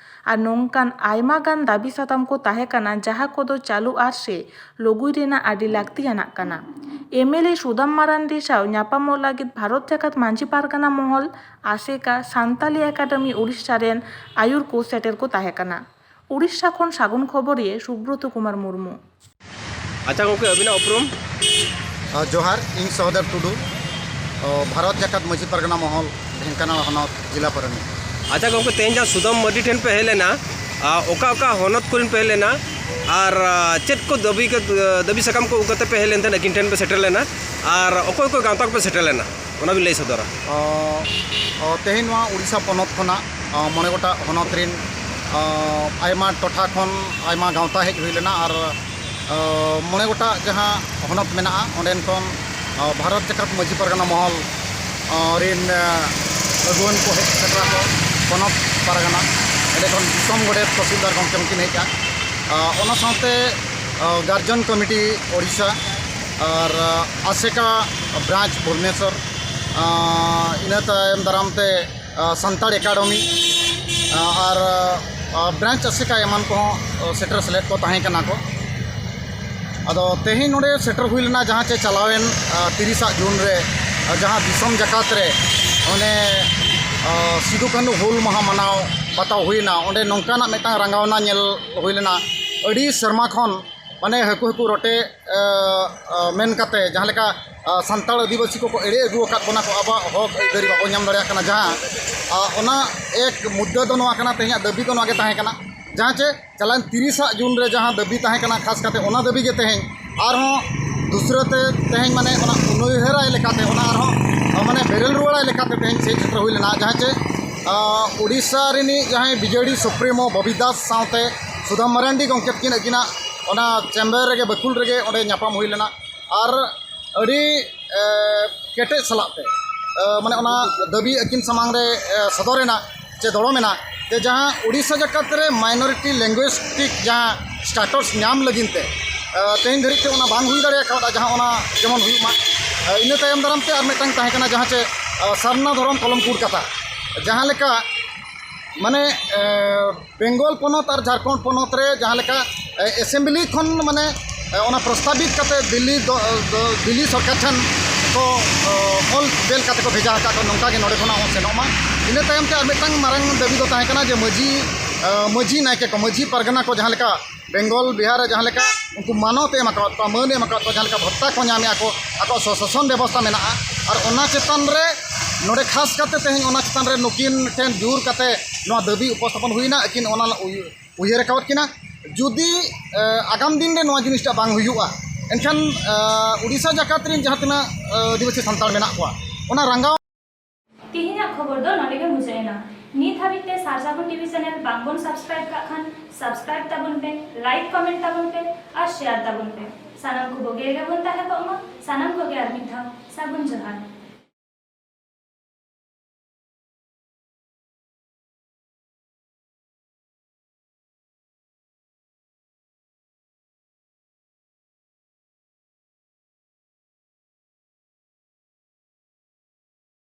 ᱟᱨ ᱱᱚᱝᱠᱟᱱ ᱟᱭᱢᱟ ᱜᱟᱱ ᱫᱟᱹᱵᱤ ᱥᱟᱛᱟᱢ ᱠᱚ ᱛᱟᱦᱮᱸ ᱠᱟᱱᱟ, ᱡᱟᱦᱟᱸ ᱠᱚᱫᱚ ᱪᱟᱹᱞᱩ ᱟᱨ ᱥᱮ ᱞᱟᱹᱜᱩᱭ ᱨᱮᱱᱟᱜ ᱟᱹᱰᱤ ᱞᱟᱹᱠᱛᱤᱭᱟᱱᱟᱜ ᱠᱟᱱᱟ᱾ ᱮᱢᱮᱞᱮ ᱥᱩᱫᱟᱢ ᱢᱟᱨᱟᱱᱰᱤ ᱥᱟᱶ ᱧᱟᱯᱟᱢᱚᱜ ᱞᱟᱹᱜᱤᱫ ᱵᱷᱟᱨᱚᱛ ᱡᱟᱠᱟᱛ ᱢᱟᱹᱡᱷᱤ ᱯᱟᱨᱜᱟᱱᱟ ᱢᱚᱦᱚᱞ, ᱟᱥᱮᱠᱟ, ᱥᱟᱱᱛᱟᱞᱤ ᱮᱠᱟᱰᱮᱢᱤ ᱩᱲᱤᱥᱥᱟ ᱨᱮᱱ ᱟᱹᱭᱩᱨ ᱠᱚ ᱥᱮᱴᱮᱨ ᱠᱚ ᱛᱟᱦᱮᱸ ᱠᱟᱱᱟ᱾ ᱩᱲᱤᱥᱥᱟ ᱠᱷᱚᱱ ᱥᱟᱹᱜᱩᱱ ᱠᱷᱚᱵᱚᱨᱤᱭᱟᱹ ᱥᱩᱵᱨᱚᱛ ᱠᱩᱢᱟᱨ ᱢᱩᱨᱢᱩ᱾ ᱟᱪᱪᱷᱟ ᱜᱚᱢᱠᱮ, ᱟᱹᱵᱤᱱᱟᱜ ᱩᱯᱨᱩᱢ? ᱡᱚᱦᱟᱨ, ᱤᱧ ᱥᱚᱦᱚᱫᱮᱵ ᱴᱩᱰᱩ, ᱵᱷᱟᱨᱚᱛ ᱡᱟᱠᱟᱛ ᱢᱟᱹᱡᱷᱤ ᱯᱟᱨᱜᱟᱱᱟ ᱢᱚᱦᱚᱞ, ᱰᱷᱮᱝᱠᱟᱱᱟᱲ ᱦᱚᱱᱚᱛ, ᱡᱮᱞᱟ ᱯᱟᱨᱟᱱᱤ᱾ ᱟᱪᱪᱷᱟ ᱜᱚᱢᱠᱮ, ᱛᱮᱦᱮᱧ ᱡᱟᱦᱟᱸ ᱥᱩᱫᱟᱢ ᱢᱟᱨᱰᱤ ᱴᱷᱮᱱ ᱯᱮ ᱦᱮᱡ ᱞᱮᱱᱟ, ᱟᱨ ᱚᱠᱟ ᱚᱠᱟ ᱦᱚᱱᱚᱛ ᱠᱚᱨᱮᱱ ᱯᱮ ᱦᱮᱡ ᱞᱮᱱᱟ? ᱟᱨ ᱟᱨ ᱪᱮᱫ ᱠᱚ ᱫᱟᱹᱵᱤ ᱠᱟᱛ- ᱫᱟᱹᱵᱤ ᱥᱟᱠᱟᱢ ᱠᱚ ᱟᱹᱜᱩ ᱠᱟᱛᱮ ᱯᱮ ᱦᱮᱡ ᱞᱮᱱ ᱛᱟᱦᱮᱸᱫ, ᱟᱹᱠᱤᱱ ᱴᱷᱮᱱ ᱯᱮ ᱥᱮᱴᱮᱨ ᱞᱮᱱᱟ? ᱟᱨ ᱚᱠᱚᱭ ᱚᱠᱚᱭ ᱜᱟᱶᱛᱟ ᱠᱚᱯᱮ ᱥᱮᱴᱮᱨ ᱞᱮᱱᱟ, ᱚᱱᱟ ᱵᱤᱱ ᱞᱟᱹᱭ ᱥᱚᱫᱚᱨᱟ᱾ ᱚ, ᱚ, ᱛᱮᱦᱮᱧ ᱱᱚᱣᱟ ᱩᱲᱤᱥᱥᱟ ᱯᱚᱱᱚᱛ ᱠᱷᱚᱱᱟᱜ, ᱚ, ᱢᱚᱬᱮ ᱜᱚᱴᱟᱝ ᱦᱚᱱᱚᱛ ᱨᱮᱱ, ᱚ, ᱟᱭᱢᱟ ᱴᱚᱴᱷᱟ ᱠᱷᱚᱱ ᱟᱭᱢᱟ ᱜᱟᱶᱛᱟ ᱦᱮᱡ ᱦᱩᱭ ᱞᱮᱱᱟ᱾ ᱟᱨ ᱚ, ᱢᱚᱬᱮ ᱜᱚᱴᱟᱝ ᱡᱟᱦᱟᱸ ᱦᱚᱱᱚᱛ ᱢᱮᱱᱟᱜᱼᱟ, ᱚᱸᱰᱮᱱ ᱠᱷᱚᱱ, ᱚ, ᱵᱷᱟᱨᱚᱛ ᱡᱟᱠᱟᱛ ᱢᱟᱹᱡᱷᱤ ᱯᱟᱨᱜᱟᱱᱟ ᱢᱚᱦᱚᱞ, ᱚ, ᱨᱮᱱ, ᱮ, ᱟᱹᱜᱩᱣᱟᱹᱱ ᱠᱚ ᱦᱮᱡ ᱥᱮᱴᱮᱨ ᱟᱠᱚ, ᱯᱚᱱᱚᱛ ᱯᱟᱨᱜᱟᱱᱟ, ᱚᱸᱰᱮ ᱠᱷᱚᱱ ᱫᱤᱥᱚᱢ ᱜᱚᱰᱮᱛ, ᱛᱚᱦᱥᱤᱞᱫᱟᱨ ᱜᱚᱢᱠᱮ ᱦᱚᱸᱠᱤᱱ ᱦᱮᱡᱼᱟ᱾ ᱚ, ᱚᱱᱟ ᱥᱟᱶᱛᱮ, ᱚ, ᱜᱟᱨᱡᱚᱱ ᱠᱚᱢᱤᱴᱤ ᱳᱰᱤᱥᱟ ᱟᱨ, ᱚ, ᱟᱥᱮᱠᱟ ᱵᱨᱟᱧᱪ ᱵᱷᱩᱵᱽᱱᱮᱥᱚᱨ, ᱚ, ᱤᱱᱟᱹ ᱛᱟᱭᱚᱢ ᱫᱟᱨᱟᱢ ᱛᱮ ᱟᱨ ᱥᱟᱱᱛᱟᱲ ᱮᱠᱟᱰᱮᱢᱤ, ᱟᱨ, ᱟᱨ ᱵᱨᱟᱧᱪ ᱟᱥᱮᱠᱟ ᱮᱢᱟᱱ ᱠᱚᱦᱚᱸ ᱥᱮᱴᱮᱨ ᱥᱮᱞᱮᱫ ᱠᱚ ᱛᱟᱦᱮᱸ ᱠᱟᱱᱟ ᱠᱚ᱾ ᱟᱫᱚ ᱛᱮᱦᱮᱧ ᱱᱚᱰᱮ ᱥᱮᱴᱮᱨ ᱦᱩᱭ ᱞᱮᱱᱟ, ᱡᱟᱦᱟᱸ ᱪᱮ ᱪᱟᱞᱟᱣᱮᱱ, ᱟᱨ ᱛᱤᱨᱤᱥᱟ ᱡᱩᱱ ᱨᱮ, ᱟᱨ ᱡᱟᱦᱟᱸ ᱫᱤᱥᱚᱢ ᱡᱟᱠᱟᱛ ᱨᱮ ᱚᱱᱮ, ᱟᱨ ᱥᱤᱫᱩ ᱠᱟᱹᱱᱦᱩ ᱦᱩᱞ ᱢᱟᱦᱟ ᱢᱟᱱᱟᱣ ᱵᱟᱛᱟᱣ ᱦᱩᱭᱱᱟ, ᱚᱸᱰᱮ ᱱᱚᱝᱠᱟᱱᱟᱜ ᱢᱤᱫᱴᱟᱝ ᱨᱟᱸᱜᱟᱣᱱᱟ ᱧᱮᱞ ᱦᱩᱭ ᱞᱮᱱᱟ᱾ ᱟᱹᱰᱤ ᱥᱮᱨᱢᱟ ᱠᱷᱚᱱ ᱢᱟᱱᱮ ᱦᱟᱹᱠᱩ ᱦᱟᱹᱠᱩ ᱨᱚᱴᱮ, ᱟᱸ, ᱟᱸ, ᱢᱮᱱ ᱠᱟᱛᱮ ᱡᱟᱦᱟᱸ ᱞᱮᱠᱟ, ᱟᱸ, ᱥᱟᱱᱛᱟᱲ ᱟᱹᱫᱤᱵᱟᱹᱥᱤ ᱠᱚᱠᱚ ᱮᱲᱮ ᱟᱹᱜᱩ ᱟᱠᱟᱫ ᱵᱚᱱᱟ ᱠᱚ, ᱟᱵᱚᱣᱟᱜ ᱦᱚᱠ ᱟᱹᱭᱫᱟᱹᱨᱤ ᱵᱟᱵᱚ ᱧᱟᱢ ᱫᱟᱲᱮᱭᱟᱜ ᱠᱟᱱᱟ ᱡᱟᱦᱟᱸ, ᱟᱸ, ᱚᱱᱟ ᱮᱠ ᱢᱩᱫᱽᱫᱟᱹ ᱫᱚ ᱱᱚᱣᱟ ᱠᱟᱱᱟ, ᱛᱮᱦᱮᱧᱟᱜ ᱫᱟᱹᱵᱤ ᱫᱚ ᱱᱚᱣᱟ ᱜᱮ ᱛᱟᱦᱮᱸ ᱠᱟᱱᱟ᱾ ᱡᱟᱦᱟᱸ ᱪᱮ ᱪᱟᱞᱟᱣᱮᱱ ᱛᱤᱨᱤᱥᱟ ᱡᱩᱱ ᱨᱮ ᱡᱟᱦᱟᱸ ᱫᱟᱹᱵᱤ ᱛᱟᱦᱮᱸ ᱠᱟᱱᱟ, ᱠᱷᱟᱥ ᱠᱟᱛᱮ ᱚᱱᱟ ᱫᱟᱹᱵᱤ ᱜᱮ ᱛᱮᱦᱮᱧ ᱟᱨᱦᱚᱸ ᱫᱩᱥᱨᱟᱹ ᱛᱮ ᱛᱮᱦᱮᱧ ᱢᱟᱱᱮ ᱚᱱᱟ ᱩᱱᱩᱭᱦᱟᱹᱨᱟᱭ ᱞᱮᱠᱟᱛᱮ, ᱚᱱᱟ ᱟᱨᱦᱚᱸ ᱢᱟᱱᱮ ᱵᱮᱨᱮᱞ ᱨᱩᱣᱟᱹᱲᱟᱭ ᱞᱮᱠᱟᱛᱮ ᱛᱮᱦᱮᱧ ᱥᱮᱴᱮᱨ ᱦᱩᱭ ᱞᱮᱱᱟ᱾ ᱡᱟᱦᱟᱸ ᱪᱮ, ᱟᱸ, ᱩᱰᱤᱥᱟ ᱨᱤᱱᱤᱡ ᱡᱟᱦᱟᱸᱭ ᱵᱤᱡᱮᱰᱤ ᱥᱩᱯᱨᱤᱢᱳ ᱵᱚᱵᱤ ᱫᱟᱥ ᱥᱟᱶᱛᱮ ᱥᱩᱫᱷᱟ ᱢᱟᱨᱟᱱᱰᱤ ᱜᱚᱢᱠᱮ ᱛᱟᱹᱠᱤᱱ ᱟᱹᱠᱤᱱᱟᱜ ᱚᱱᱟ ᱪᱮᱢᱵᱟᱨ ᱨᱮᱜᱮ, ᱵᱟᱹᱠᱩᱞ ᱨᱮᱜᱮ ᱚᱸᱰᱮ ᱧᱟᱯᱟᱢ ᱦᱩᱭ ᱞᱮᱱᱟ᱾ ᱟᱨ ᱟᱹᱰᱤ, ᱮ, ᱠᱮᱴᱮᱡ ᱥᱟᱞᱟᱜ ᱛᱮ, ᱮ, ᱢᱟᱱᱮ ᱚᱱᱟ ᱫᱟᱹᱵᱤ ᱟᱹᱠᱤᱱ ᱥᱟᱢᱟᱝ ᱨᱮ, ᱮ, ᱥᱚᱫᱚᱨ ᱮᱱᱟ ᱪᱮ ᱫᱚᱲᱚᱢ ᱮᱱᱟ ᱡᱮ ᱡᱟᱦᱟᱸ ᱩᱲᱤᱥᱥᱟ ᱡᱟᱠᱟᱛ ᱨᱮ minority linguistic ᱡᱟᱦᱟᱸ status ᱧᱟᱢ ᱞᱟᱹᱜᱤᱫ ᱛᱮ, ᱮ, ᱛᱮᱦᱮᱧ ᱫᱷᱟᱹᱨᱤᱡ ᱛᱮ ᱚᱱᱟ ᱵᱟᱝ ᱦᱩᱭ ᱫᱟᱲᱮ ᱠᱟᱣᱫᱟ, ᱡᱟᱦᱟᱸ ᱚᱱᱟ ᱡᱮᱢᱚᱱ ᱦᱩᱭᱩᱜ ᱢᱟ᱾ ᱮ, ᱤᱱᱟᱹ ᱛᱟᱭᱚᱢ ᱫᱟᱨᱟᱢ ᱛᱮ ᱟᱨ ᱢᱤᱫᱴᱟᱝ ᱛᱟᱦᱮᱸ ᱠᱟᱱᱟ, ᱡᱟᱦᱟᱸ ᱪᱮ, ᱮ, ᱥᱟᱨᱱᱟ ᱫᱷᱚᱨᱚᱢ ᱠᱚᱞᱚᱢ ᱠᱳᱰ ᱠᱟᱛᱷᱟ, ᱡᱟᱦᱟᱸ ᱞᱮᱠᱟ ᱢᱟᱱᱮ, ᱮ, ᱵᱮᱝᱜᱚᱞ ᱯᱚᱱᱚᱛ ᱟᱨ ᱡᱷᱟᱲᱠᱷᱚᱸᱰ ᱯᱚᱱᱚᱛ ᱨᱮ ᱡᱟᱦᱟᱸ ᱞᱮᱠᱟ, ᱮ, assembly ᱠᱷᱚᱱ ᱢᱟᱱᱮ, ᱮ, ᱚᱱᱟ ᱯᱨᱚᱥᱛᱟᱵᱤᱛ ᱠᱟᱛᱮ ᱫᱤᱞᱞᱤ ᱫᱚ, ᱫᱚ, ᱫᱤᱞᱞᱤ ᱥᱚᱨᱠᱟᱨ ᱴᱷᱮᱱ ᱠᱚ, ᱚ, ᱚᱞ ᱵᱮᱞ ᱠᱟᱛᱮ ᱠᱚ ᱵᱷᱮᱡᱟ ᱟᱠᱟᱫ ᱠᱚ, ᱱᱚᱝᱠᱟ ᱜᱮ ᱱᱚᱰᱮ ᱠᱷᱚᱱᱟᱜ ᱦᱚᱸ ᱥᱮᱱᱚᱜ ᱢᱟ᱾ ᱤᱱᱟᱹ ᱛᱟᱭᱚᱢ ᱛᱮ ᱟᱨ ᱢᱤᱫᱴᱟᱝ ᱢᱟᱨᱟᱝ ᱫᱟᱹᱵᱤ ᱫᱚ ᱛᱟᱦᱮᱸ ᱠᱟᱱᱟ ᱡᱮ ᱢᱟᱹᱡᱷᱤ, ᱮ, ᱢᱟᱹᱡᱷᱤ ᱱᱟᱭᱠᱮ ᱠᱚ, ᱢᱟᱹᱡᱷᱤ ᱯᱟᱨᱜᱟᱱᱟ ᱠᱚ ᱡᱟᱦᱟᱸ ᱞᱮᱠᱟ ᱵᱮᱝᱜᱚᱞ, ᱵᱤᱦᱟᱨ ᱨᱮ ᱡᱟᱦᱟᱸ ᱞᱮᱠᱟ ᱩᱱᱠᱩ ᱢᱟᱱᱚᱛ ᱮ ᱮᱢ ᱟᱠᱟᱫ ᱠᱚᱣᱟ, ᱢᱟᱹᱱ ᱮ ᱮᱢ ᱟᱠᱟᱫ ᱠᱚᱣᱟ, ᱡᱟᱦᱟᱸ ᱞᱮᱠᱟ ᱵᱷᱚᱛᱛᱟ ᱠᱚ ᱧᱟᱢᱮᱫᱼᱟ ᱠᱚ, ᱟᱠᱚᱣᱟᱜ ᱥᱚ-, ᱥᱟᱥᱚᱱ ᱵᱮᱵᱚᱥᱛᱷᱟ ᱢᱮᱱᱟᱜᱼᱟ, ᱟᱨ ᱚᱱᱟ ᱪᱮᱛᱟᱱ ᱨᱮ ᱱᱚᱰᱮ ᱠᱷᱟᱥ ᱠᱟᱛᱮ ᱛᱮᱦᱮᱧ ᱚᱱᱟ ᱪᱮᱛᱟᱱ ᱨᱮ ᱱᱩᱠᱤᱱ ᱴᱷᱮᱱ ᱡᱳᱨ ᱠᱟᱛᱮ ᱱᱚᱣᱟ ᱫᱟᱹᱵᱤ ᱩᱯᱚᱥᱛᱷᱟᱯᱚᱱ ᱦᱩᱭᱱᱟ᱾ ᱟᱹᱠᱤᱱ ᱚᱱᱟ ᱩᱭ- ᱩᱭᱦᱟᱹᱨ ᱟᱠᱟᱣᱟᱫ ᱠᱤᱱᱟ, ᱡᱩᱫᱤ ᱟᱜᱟᱢ ᱫᱤᱱ ᱨᱮ ᱱᱚᱣᱟ ᱡᱤᱱᱤᱥᱴᱟ ᱵᱟᱝ ᱦᱩᱭᱩᱜᱼᱟ, ᱮᱱᱠᱷᱟᱱ ᱩᱲᱤᱥᱥᱟ ᱡᱟᱠᱟᱛ ᱨᱮᱱ ᱡᱟᱦᱟᱸ ᱛᱤᱱᱟᱹᱜ ᱟᱹᱫᱤᱵᱟᱹᱥᱤ ᱥᱟᱱᱛᱟᱲ ᱢᱮᱱᱟᱜ ᱠᱚᱣᱟ, ᱚᱱᱟ ᱨᱟᱸᱜᱟᱣ᱾ ᱛᱮᱦᱮᱧᱟᱜ ᱠᱷᱚᱵᱚᱨ ᱫᱚ ᱱᱚᱰᱮ ᱜᱮ ᱢᱩᱪᱟᱹᱫ ᱮᱱᱟ᱾ ᱱᱤᱛ ᱦᱟᱹᱵᱤᱡ ᱛᱮ ᱥᱟᱨᱡᱟᱵᱚᱱ ᱴᱤᱵᱷᱤ ᱪᱮᱱᱮᱞ ᱵᱟᱝᱵᱚᱱ ᱥᱟᱵᱥᱠᱨᱟᱭᱤᱵ ᱠᱟᱜ ᱠᱷᱟᱱ, ᱥᱟᱵᱥᱠᱨᱟᱭᱤᱵ ᱛᱟᱵᱚᱱ ᱯᱮ, ᱞᱟᱭᱤᱠ ᱠᱚᱢᱮᱱᱴ ᱛᱟᱵᱚᱱ ᱯᱮ ᱟᱨ ᱥᱮᱭᱟᱨ ᱛᱟᱵᱚᱱ ᱯᱮ᱾ ᱥᱟᱱᱟᱢ ᱠᱚ ᱵᱩᱜᱤ ᱨᱮᱜᱮ ᱵᱚᱱ ᱛᱟᱦᱮᱸ ᱠᱚᱜ ᱢᱟ᱾ ᱥᱟᱱᱟᱢ ᱠᱚᱜᱮ ᱟᱨ ᱢᱤᱫ ᱫᱷᱟᱣ ᱥᱟᱹᱜᱩᱱ ᱡᱚᱦᱟᱨ᱾